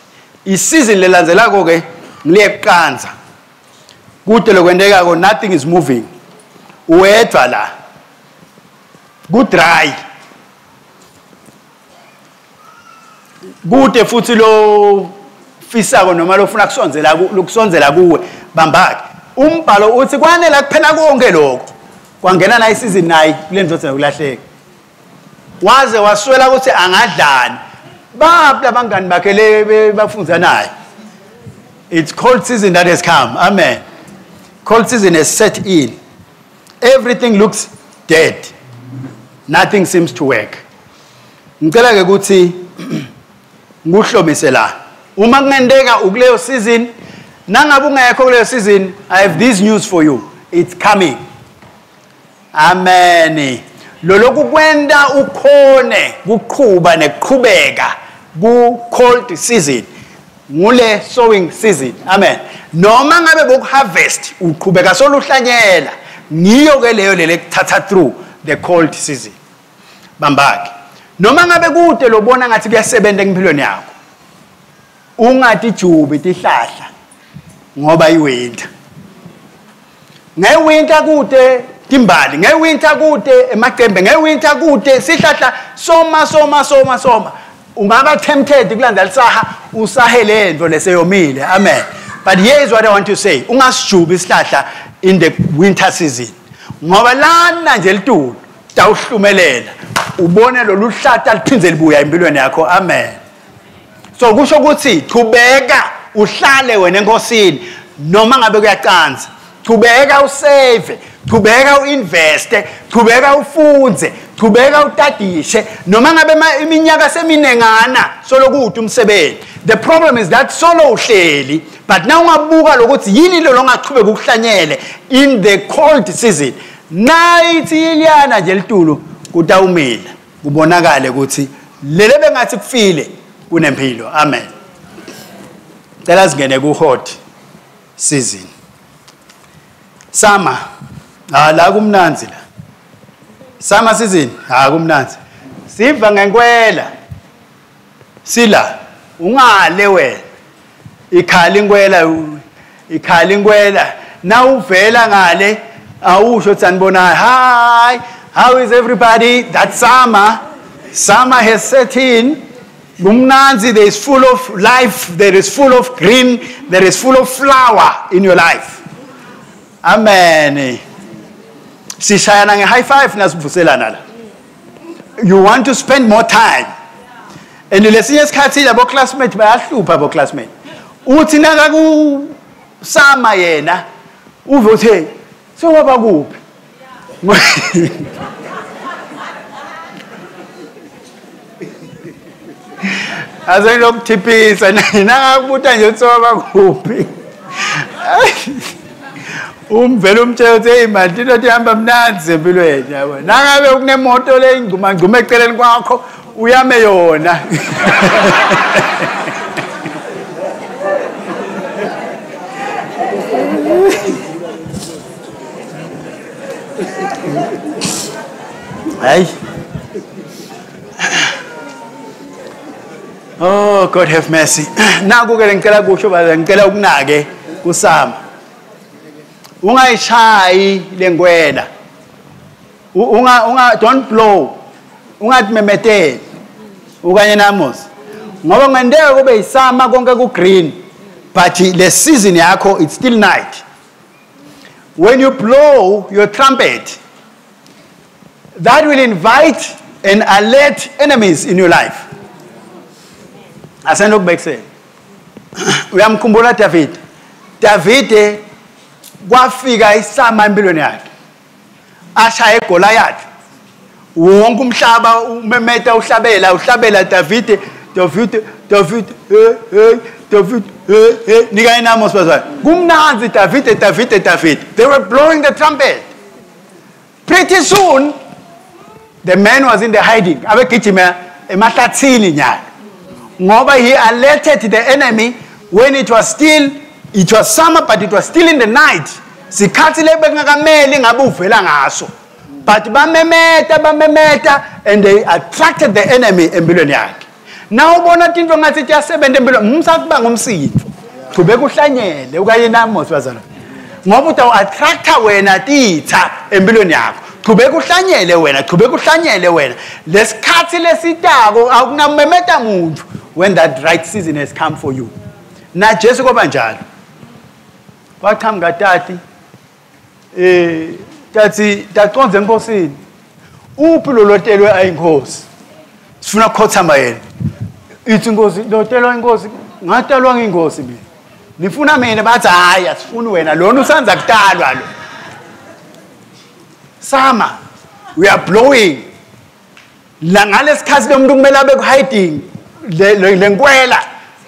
Isizini lelandzelako ke ngilekuqanza. Kude lokwentekako, nothing is moving. Uwedwa la. Ku dry. Kude futhi lo fisako noma lofuna kusondzela lokusondzela kuwe bambake. Umbhalo uthi kwanela kuphela konke lokho. Kwangena na isizini nayi kule ndvodza yokulahleka. Waze waswela ukuthi angadlani. Baphi labangani bakhe le bafunza naye. It's cold season that has come. Amen. Cold season has set in. Everything looks dead. Nothing seems to work. Ngicela ke ukuthi ngikuhlomise la. Uma kungenteka ukuleyo season, nangabe ungekho kuleyo season, I have this news for you. It's coming. Amen. Loloku kwenda ukhone kuqhuba nekuqhubeka ku cold season. Ngule sowing season. Amen. Noma ngabe bokuharvest uqhubeka soluhlanyela, ngiyo ke leyo lele kuthatha through the cold season. Bambake. Noma ngabe kude lobona ngathi kuyasebenza empilweni yakho, ungatijubi tihlahla ngoba iwinter. Ngewinter kude timbali, ngewinter kude emacembe, ngewinter kude sihlahla soma soma soma soma. Ungaba tempted kulanda lisaha usahele lento leseyomile. Amen. But here is what I want to say. Ungasijubi isihlahla in the winter season. Ngoba lana nje litulu tawuhlumelela ubone lolu hlahla liphindze libuya empilweni yakho. Amen. So kusho ukuthi qhubeka uhlale wena enkosini noma ngabe kuyacanza. Qhubeka usave, qhubeka uinveste, qhubeka ufunze, qhubeka utadishe noma ngabe iminyaka seminengana solo kude umsebenzi. The problem is that solo uhleli, but now ungabuka lokuthi yini lo longaqhubeka ukuhlanyele in the cold season. Nayithi ilyana nje litulu kutawumila. Kubonakale ukuthi lele bengathi kufile kunempilo. Amen. Cela singene ku hot season. Summer. Ah, la kumnanzi la. Summer season, ha kumnanzi. Siva ngenkwela. Sila ungale wena. Ikhala inkwela, ikhala inkwela. Na uvela ngale awusho uthi sanibona. Hi, how is everybody? That summer. Summer has set in. Kumnanzi, there is full of life, there is full of green, there is full of flower in your life. Amen. Sishayana nge high five nasivuselana la. You want to spend more time. And lesinye isikhathi labo classmate bayahlupha abo classmate. Uthi nakaku sama yena uve uthi hey, sewaba kuphi? Asenokuthiphisa nakakubuta nje uthi sewaba kuphi. Umvela umtshela uthi hey man, into ihamba mnandzi empilweni yabo. Nangabe kunemoto le ingcuma ngcuma eceleni kwakho uyame yona. Hey. Oh, God have mercy. Naku ke ngicela kusho baze ngicela ukunake kusama. Ungayishayi lengwena. Unga don't blow. Ungathi ukanye namos. Ngoba ngenteka kube isama konke ku green, but le season yakho it's still night. When you blow your trumpet, that will invite and alert enemies in your life. Asenokubekisela. Uyamkhumbula David. David kwafika isama empilweni yakhe. Ashaye Goliath. Wonke umhlaba umemeta uhlabela uhlabela David David David hey hey David hey hey nika inamos bazali. Kumnanzi David David David. They were blowing the trumpet. Pretty soon the man was in the hiding. Abegijima emahlathini nyalo. Ngoba he alerted the enemy when it was still, it was summer, but it was still in the night. Sikhathi lebekungakameli ngabe uvela ngaso. But bamemeta and they attracted the enemy empilweni yakhe. Now ubona into ngathi iyasebenza empilweni, umsakuba ngumsitho. Qhubeka uhlanyele ukanye nami bazalwane. Ngoba utawu attracta wena titha empilweni yakho. Qhubeka uhlanyele wena, qhubeka uhlanyele wena. Lesikhathi lesitako akunamemeta muntu when that right season has come for you. Na Jesu kwaba njalo. Waqhamuka tati tathi taqonze enkosini. Uphi lo lotelwe ayinkosi? Sifuna ukukhothama yena. Ithi inkosi lotelwa inkosi, ngatalwa nginkosi mina. Nifuna mina bathi hayi asifuni wena lona usanza kutalwa lo. Summer, we are blowing. La ngalesikhathi lo muntu kumele abe ku hiding lenkwela.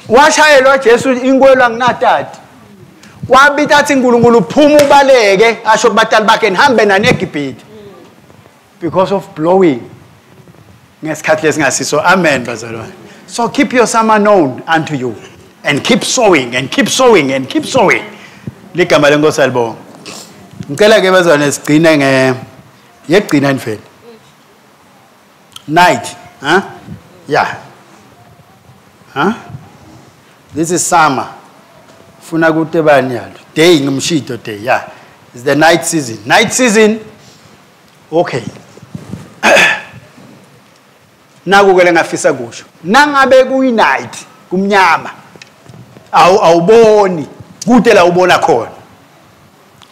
Washayelwa Jesu inkwela nginatati. Wabita athi uNkulunkulu phuma ubaleke asho kubatali bakhe nihambe nani eGibhithe. Because of blowing. Ngesikhathi lesingasiso. Amen bazalwane. So keep your summer known unto you and keep sowing and keep sowing and keep sowing. Ligama lenkosi alibonga. Ngicela ke bazalwane sigcine nge yegcina nifeni. Night, huh? Yeah. Huh? This is summer. Funa kutebani yalo. Day ngumshito day, yeah. It's the night season. Night season. Okay. Naku ke lengafisa kusho. Nangabe kuyi night, kumnyama. Awuboni kude la ubona khona.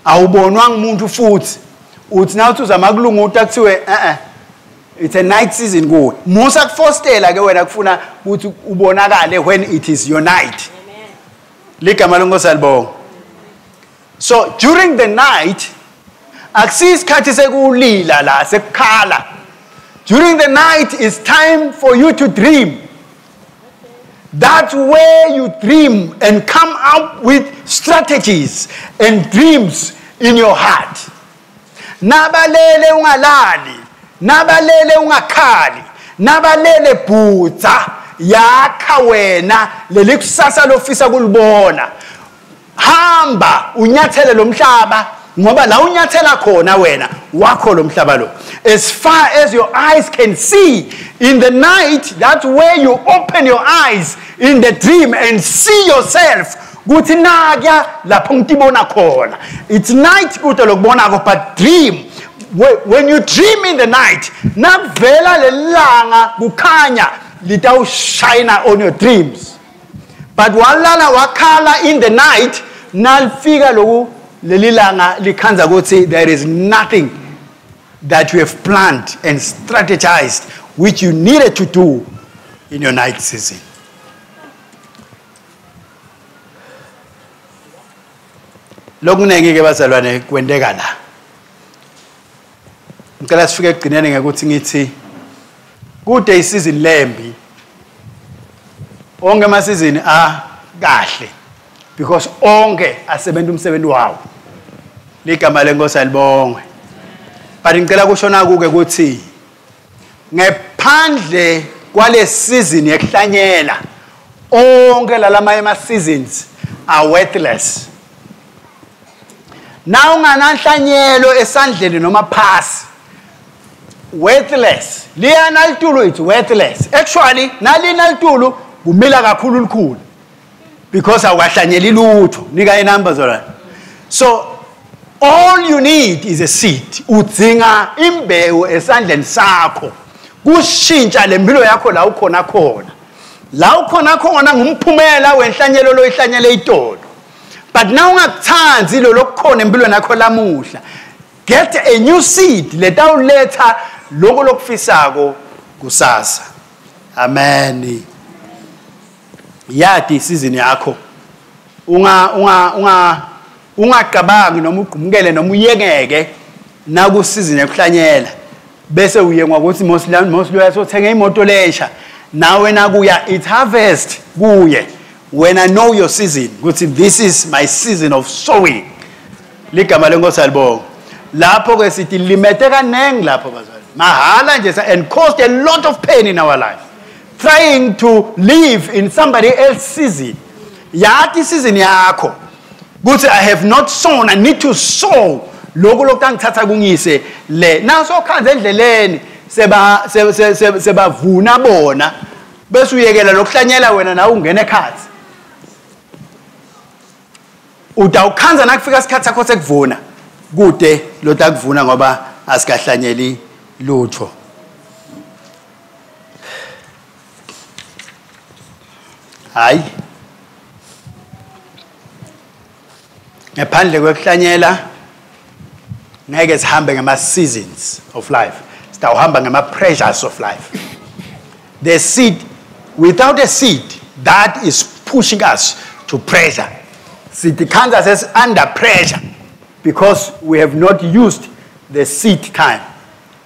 Awubonwa ngumuntu futhi. Uthi nawuthi uzama kulunguta kuthiwe It's a night season kuwe. Musa kufostela ke wena kufuna ukuthi ubonakale when it is your night. Ligama lenkosi alibonga. So during the night akusisikhathi sekulila la sekukhala. During the night it's time for you to dream. That's where you dream and come up with strategies and dreams in your heart. Nabalele ungalali. Nabalele ungakhali, nabalele bhutsa, yakha wena leli kusasa lofisa kulibona. Hamba unyathele lo mhlaba, ngoba la unyathela khona wena wakho lo mhlaba lo. As far as your eyes can see in the night, that's where you open your eyes in the dream and see yourself. Kuthi nakya lapho ngitibona khona. It's night kude lokubonako, but dream. When you dream in the night, nakuvela lelanga kukhanya litawushine on your dreams. But walala wakhala in the night, nalifika loku lelilanga likhanza ukuthi there is nothing that you have planned and strategized which you needed to do in your night season. Lokunengi ke bazalwane kwenteka la. Ngicela sifike ekugcineni ngekuthi ngithi kude isizini lembi. Onke ama season a kahle because onke asebenza umsebenzi wawo. Ligama lenkosi alibongwe. But ngicela kusho nakuke ukuthi ngephandle kwale season yekuhlanyela onke lalama ama seasons are worthless. Na ungananhlanyelo esandleni noma phasi, worthless. Liyana litulu, it's worthless. Actually nalina litulu kumila kakhulu likhulu because awukahlanyeli lutho. Nika inamba zona. So all you need is a seed. Udzinga imbewu esandleni sakho kushintsha lempilo yakho la ukhona khona. La ukhona khona ngumphumela wenhlanyelo loyihlanyele itolo. But now ungakuthandi lo lokukhona empilweni yakho lamuhla, get a new seed letawuletha lokho lokufisako kusasa. Amen. Yadi isizini yakho. Ungacabangi noma ugqumukele noma uyengeke naku season yokuhlanyela bese uyengwa ukuthi mos sothenga imoto lensha nawe nakuya it harvest kuye. When I know your season, ukuthi this is my season of sowing. Ligama lenkosi alibonge. Lapho ke sithi limete kaningi lapho bazali. Mahala nje and caused a lot of pain in our life. Trying to live in somebody else's season. Yati season yakho. Kuthi I have not sown, I need to sow. Lokho lokutangithatha kungise le. Naso khanze endleleni sebavuna bona. Bese uyekela lokuhlanyela wena nawe ungena ekhathi. Utawukhanza nakufika isikhathi sakho sekuvuna. Kude lotakuvuna ngoba asikahlanyeli lutho. Hayi. Ngaphandle kwekuhlanyela ngeke sihambe ngama seasons of life. Sitawuhamba ngama pressures of life. The seed, without a seed, that is pushing us to pressure. Sithi khanza says under pressure because we have not used the seed time.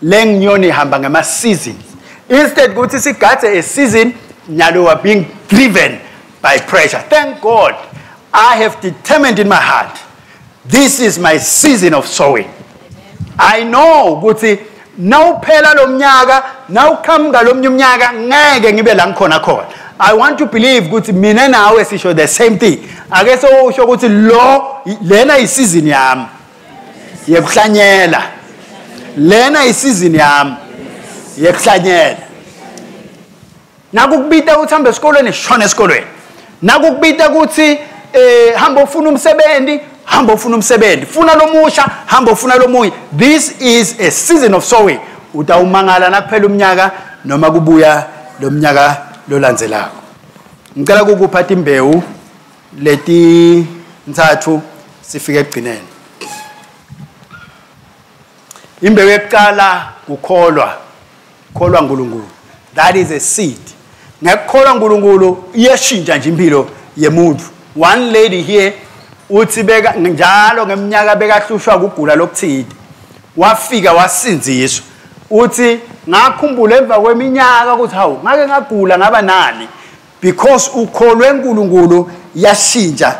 Lengnyoni hamba ngama seasons. Instead kuthi sigathe a season, nyalo we are being driven by pressure. Thank God, I have determined in my heart, this is my season of sowing. I know ukuthi nawuphela lo mnyaka, nawuqhamuka lo mnyaka ngeke ngibe la ngikhona khona. I want to believe ukuthi mina nawe sisho the same thing. Ake sewusho ukuthi lo lena isizini yami yekuhlanyela. Lena isizini yami yekuhlanyela. Nakukubita ukuthi hambe esikolweni, shona esikolweni. Nakukubita ukuthi hamba ufuna umsebenzi, hamba ufuna umsebenzi. Funa lomusha, hamba ufuna lomunye. This is a season of sowing. Utawumangala nakuphela umnyaka noma kubuya lo mnyaka lolandzelako. Ngicela ukukuphatha imbewu leti nthathu sifike ekugcineni. Imbewu yokuqala ukukholwa. Kholwa uNkulunkulu. That is a seed. Ngekukholwa uNkulunkulu iyashintsha nje impilo yemuntu. One lady here uthi beka njalo ngeminyaka bekahlushwa ukugula lokuthile. Wafika wasinziswa. Uthi ngakhumbula emva kweminyaka ukuthi hawu ngake ngagula ngaba nani, because ukholwe uNkulunkulu yashintsha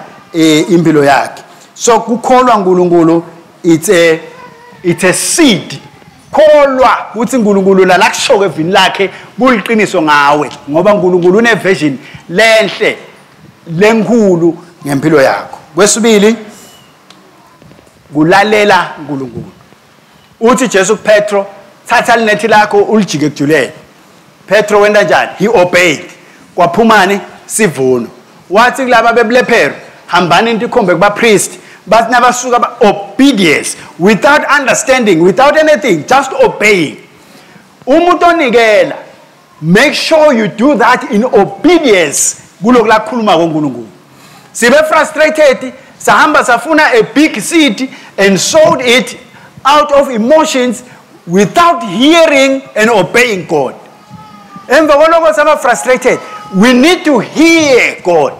impilo yakhe. So kukholwa uNkulunkulu it's a seed. Kholwa ukuthi uNkulunkulu la lakushoke evini lakhe kuliqiniso ngawe, ngoba uNkulunkulu une vision lenhle lenkulu ngempilo yakho. Kwesibili, kulalela uNkulunkulu. Uthi Jesu kuPetro, thatha linethi lakho ulijike kujulele. Petro wenda njani? He obeyed. Kwaphumani sivuno. Wathi kulaba bebulephero, hambani intikhombe kuba priest. Bathi nabasuka obedience without understanding, without anything, just obeying. Umuntu onikela, make sure you do that in obedience kulokhu lakhuluma koNkulunkulu. Sibe frustrated, sahamba safuna a big seed and sold it out of emotions without hearing and obeying God. Emva kwaloko saba frustrated. We need to hear God.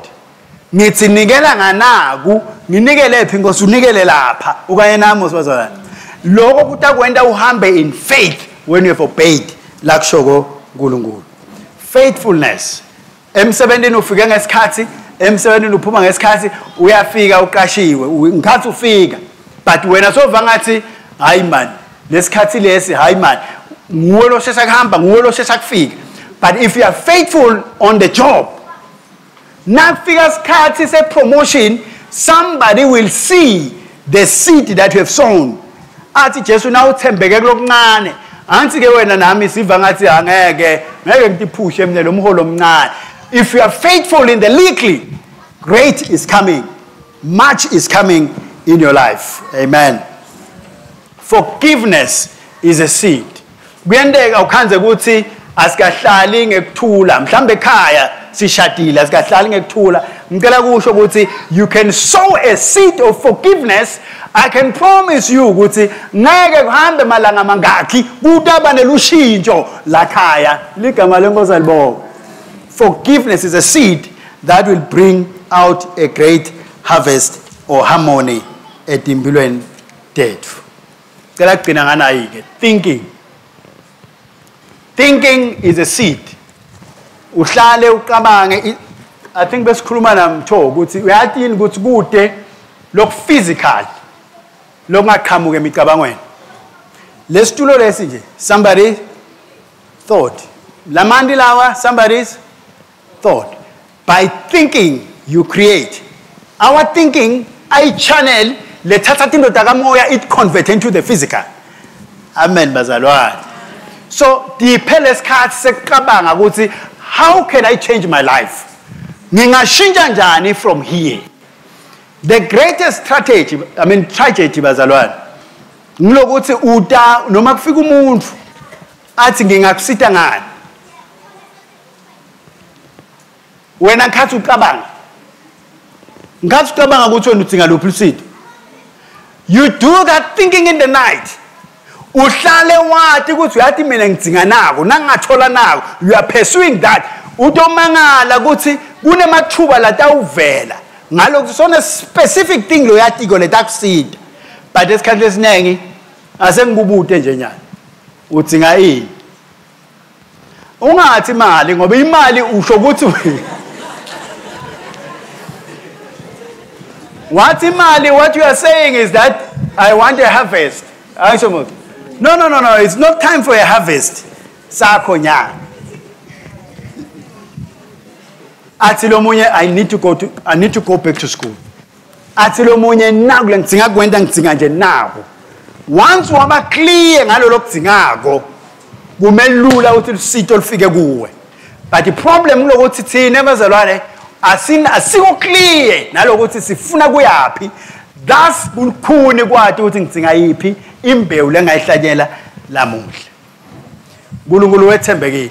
Ngithi nikela nganaku, nginikele phi Nkosi, unikele lapha. Ukanye nami sibazalwane. Lokho kutakwenda uhambe in faith when you have obeyed lakushoko uNkulunkulu. Faithfulness. Emsebenzini ufike ngesikhathi, emsebenzini uphuma ngesikhathi, uyafika uqashiwe, ngikhathi ufika. But wena sova ngathi hayi man, lesikhathi lesi hayi man, nguwe lo shesha kuhamba, nguwe lo shesha kufika. But if you are faithful on the job, nakufika isikhathi se promotion, somebody will see the seed that you have sown. Athi Jesu na uthembeke kulokuncane. Angithi ke wena nami siva ngathi angeke, ngeke ngitiphushe mina lo mholo omncane. If you are faithful in the little, great is coming. Much is coming in your life. Amen. Forgiveness is a seed. Kuyenteka ukhanze ukuthi asikahlali ngekuthula, mhlambe ekhaya sishadile asikahlali ngekuthula. Ngicela kusho ukuthi you can sow a seed of forgiveness. I can promise you ukuthi ngeke kuhambe malanga mangakhi kutaba nelushintsho lakhaya. Ligama lenkosi alibonge. Forgiveness is a seed that will bring out a great harvest or harmony etimpilweni tethu. Cela kugcina nganayi ke, thinking. Thinking is a seed. Uhlale ucabange. I think besikhuluma namtho ukuthi uyathini ukuthi kude lokhu physical lokungaqhamuka emicabangweni. Lesitulo lesi nje, somebody thought. Lamandi lawa, somebody's thought. By thinking you create. Our thinking, I channel lethatha indoda kamoya, it convert into the physical. Amen bazalwane. So diphele isikhathi sekucabanga ukuthi how can I change my life? Ngingashintsha njani from here? The greatest strategy, I mean tragedy bazalwane, ngilokuthi uta noma kufika umuntu athi ngingakusita ngani? Wena ngikhathi ucabanga. Ngikhathi ucabanga ukuthi wena udinga luphi usito. You do that thinking in the night. Uhlale wathi ukuthi uyathi mina ngidinga nako, nangingathola nako. You are pursuing that. Utomangala ukuthi kunemathuba latawuvela. Ngalokho sona specific thing lo yatiko letakusida. But esikhathi esiningi asengikubute nje nyana. Udinga ini? Ungathi imali ngoba imali usho ukuthi what imali, what you are saying is that I want a harvest. Ayisho. No, no, no, no, it's not time for a harvest. Sakho nya. Athi lo munye I need to go back to school. Athi lo munye naku ngidinga kwenda ngidinga nje nako. Once waba clear ngalolo kudingako, kumelula ukuthi usito lufike kuwe. But the problem kulokuthi thina bazalwane asiko clear nalokuthi sifuna kuyapi. Thus kukhuni kwathi ukuthi ngidinga yipi imbewu lengayihlanyela lamuhla. uNkulunkulu wethembekile.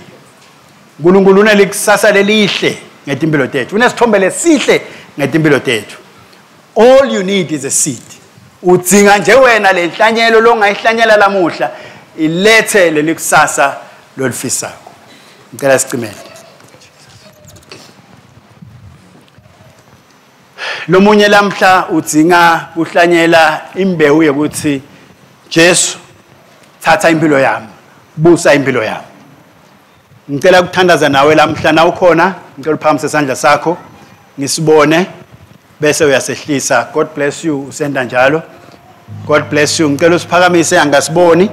uNkulunkulu unelikusasa lelihle ngetimpilo tethu. Unesithombe lesihle ngetimpilo tethu. All you need is a seed. Udzinga nje wena lenhlanyelo longayihlanyela lamuhla ilethe lelikusasa lolifisako. Ngicela sicimele. Lomunye lamhla udzinga kuhlanyela imbewu yokuthi Jesu thatha impilo yami, busa impilo yami. Ngicela ukuthandaza nawe lamhla na ukhona, ngicela uphakamise isandla sakho ngisibone bese uyasehlisa. God bless you, usenda njalo. God bless you. Ngicela usiphakamise angasiboni.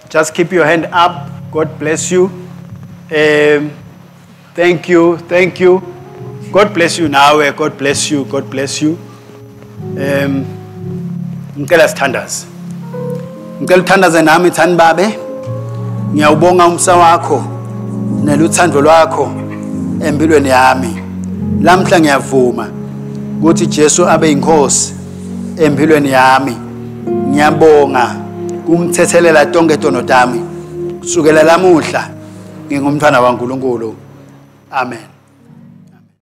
Just keep your hand up. God bless you. Thank you. Thank you. God bless you nawe. God bless you. God bless you. Ngicela sithandaze. Ngicela uthandaze nami, thani babe. Ngiyawubonga umsa wakho neluthando lwakho empilweni yami. Lamhla ngiyavuma ukuthi Jesu abe inkosi empilweni yami. Ngiyabonga kungithethelela tonke tono tami. Kusukela lamuhla ngingumntwana waNkulunkulu. Amen.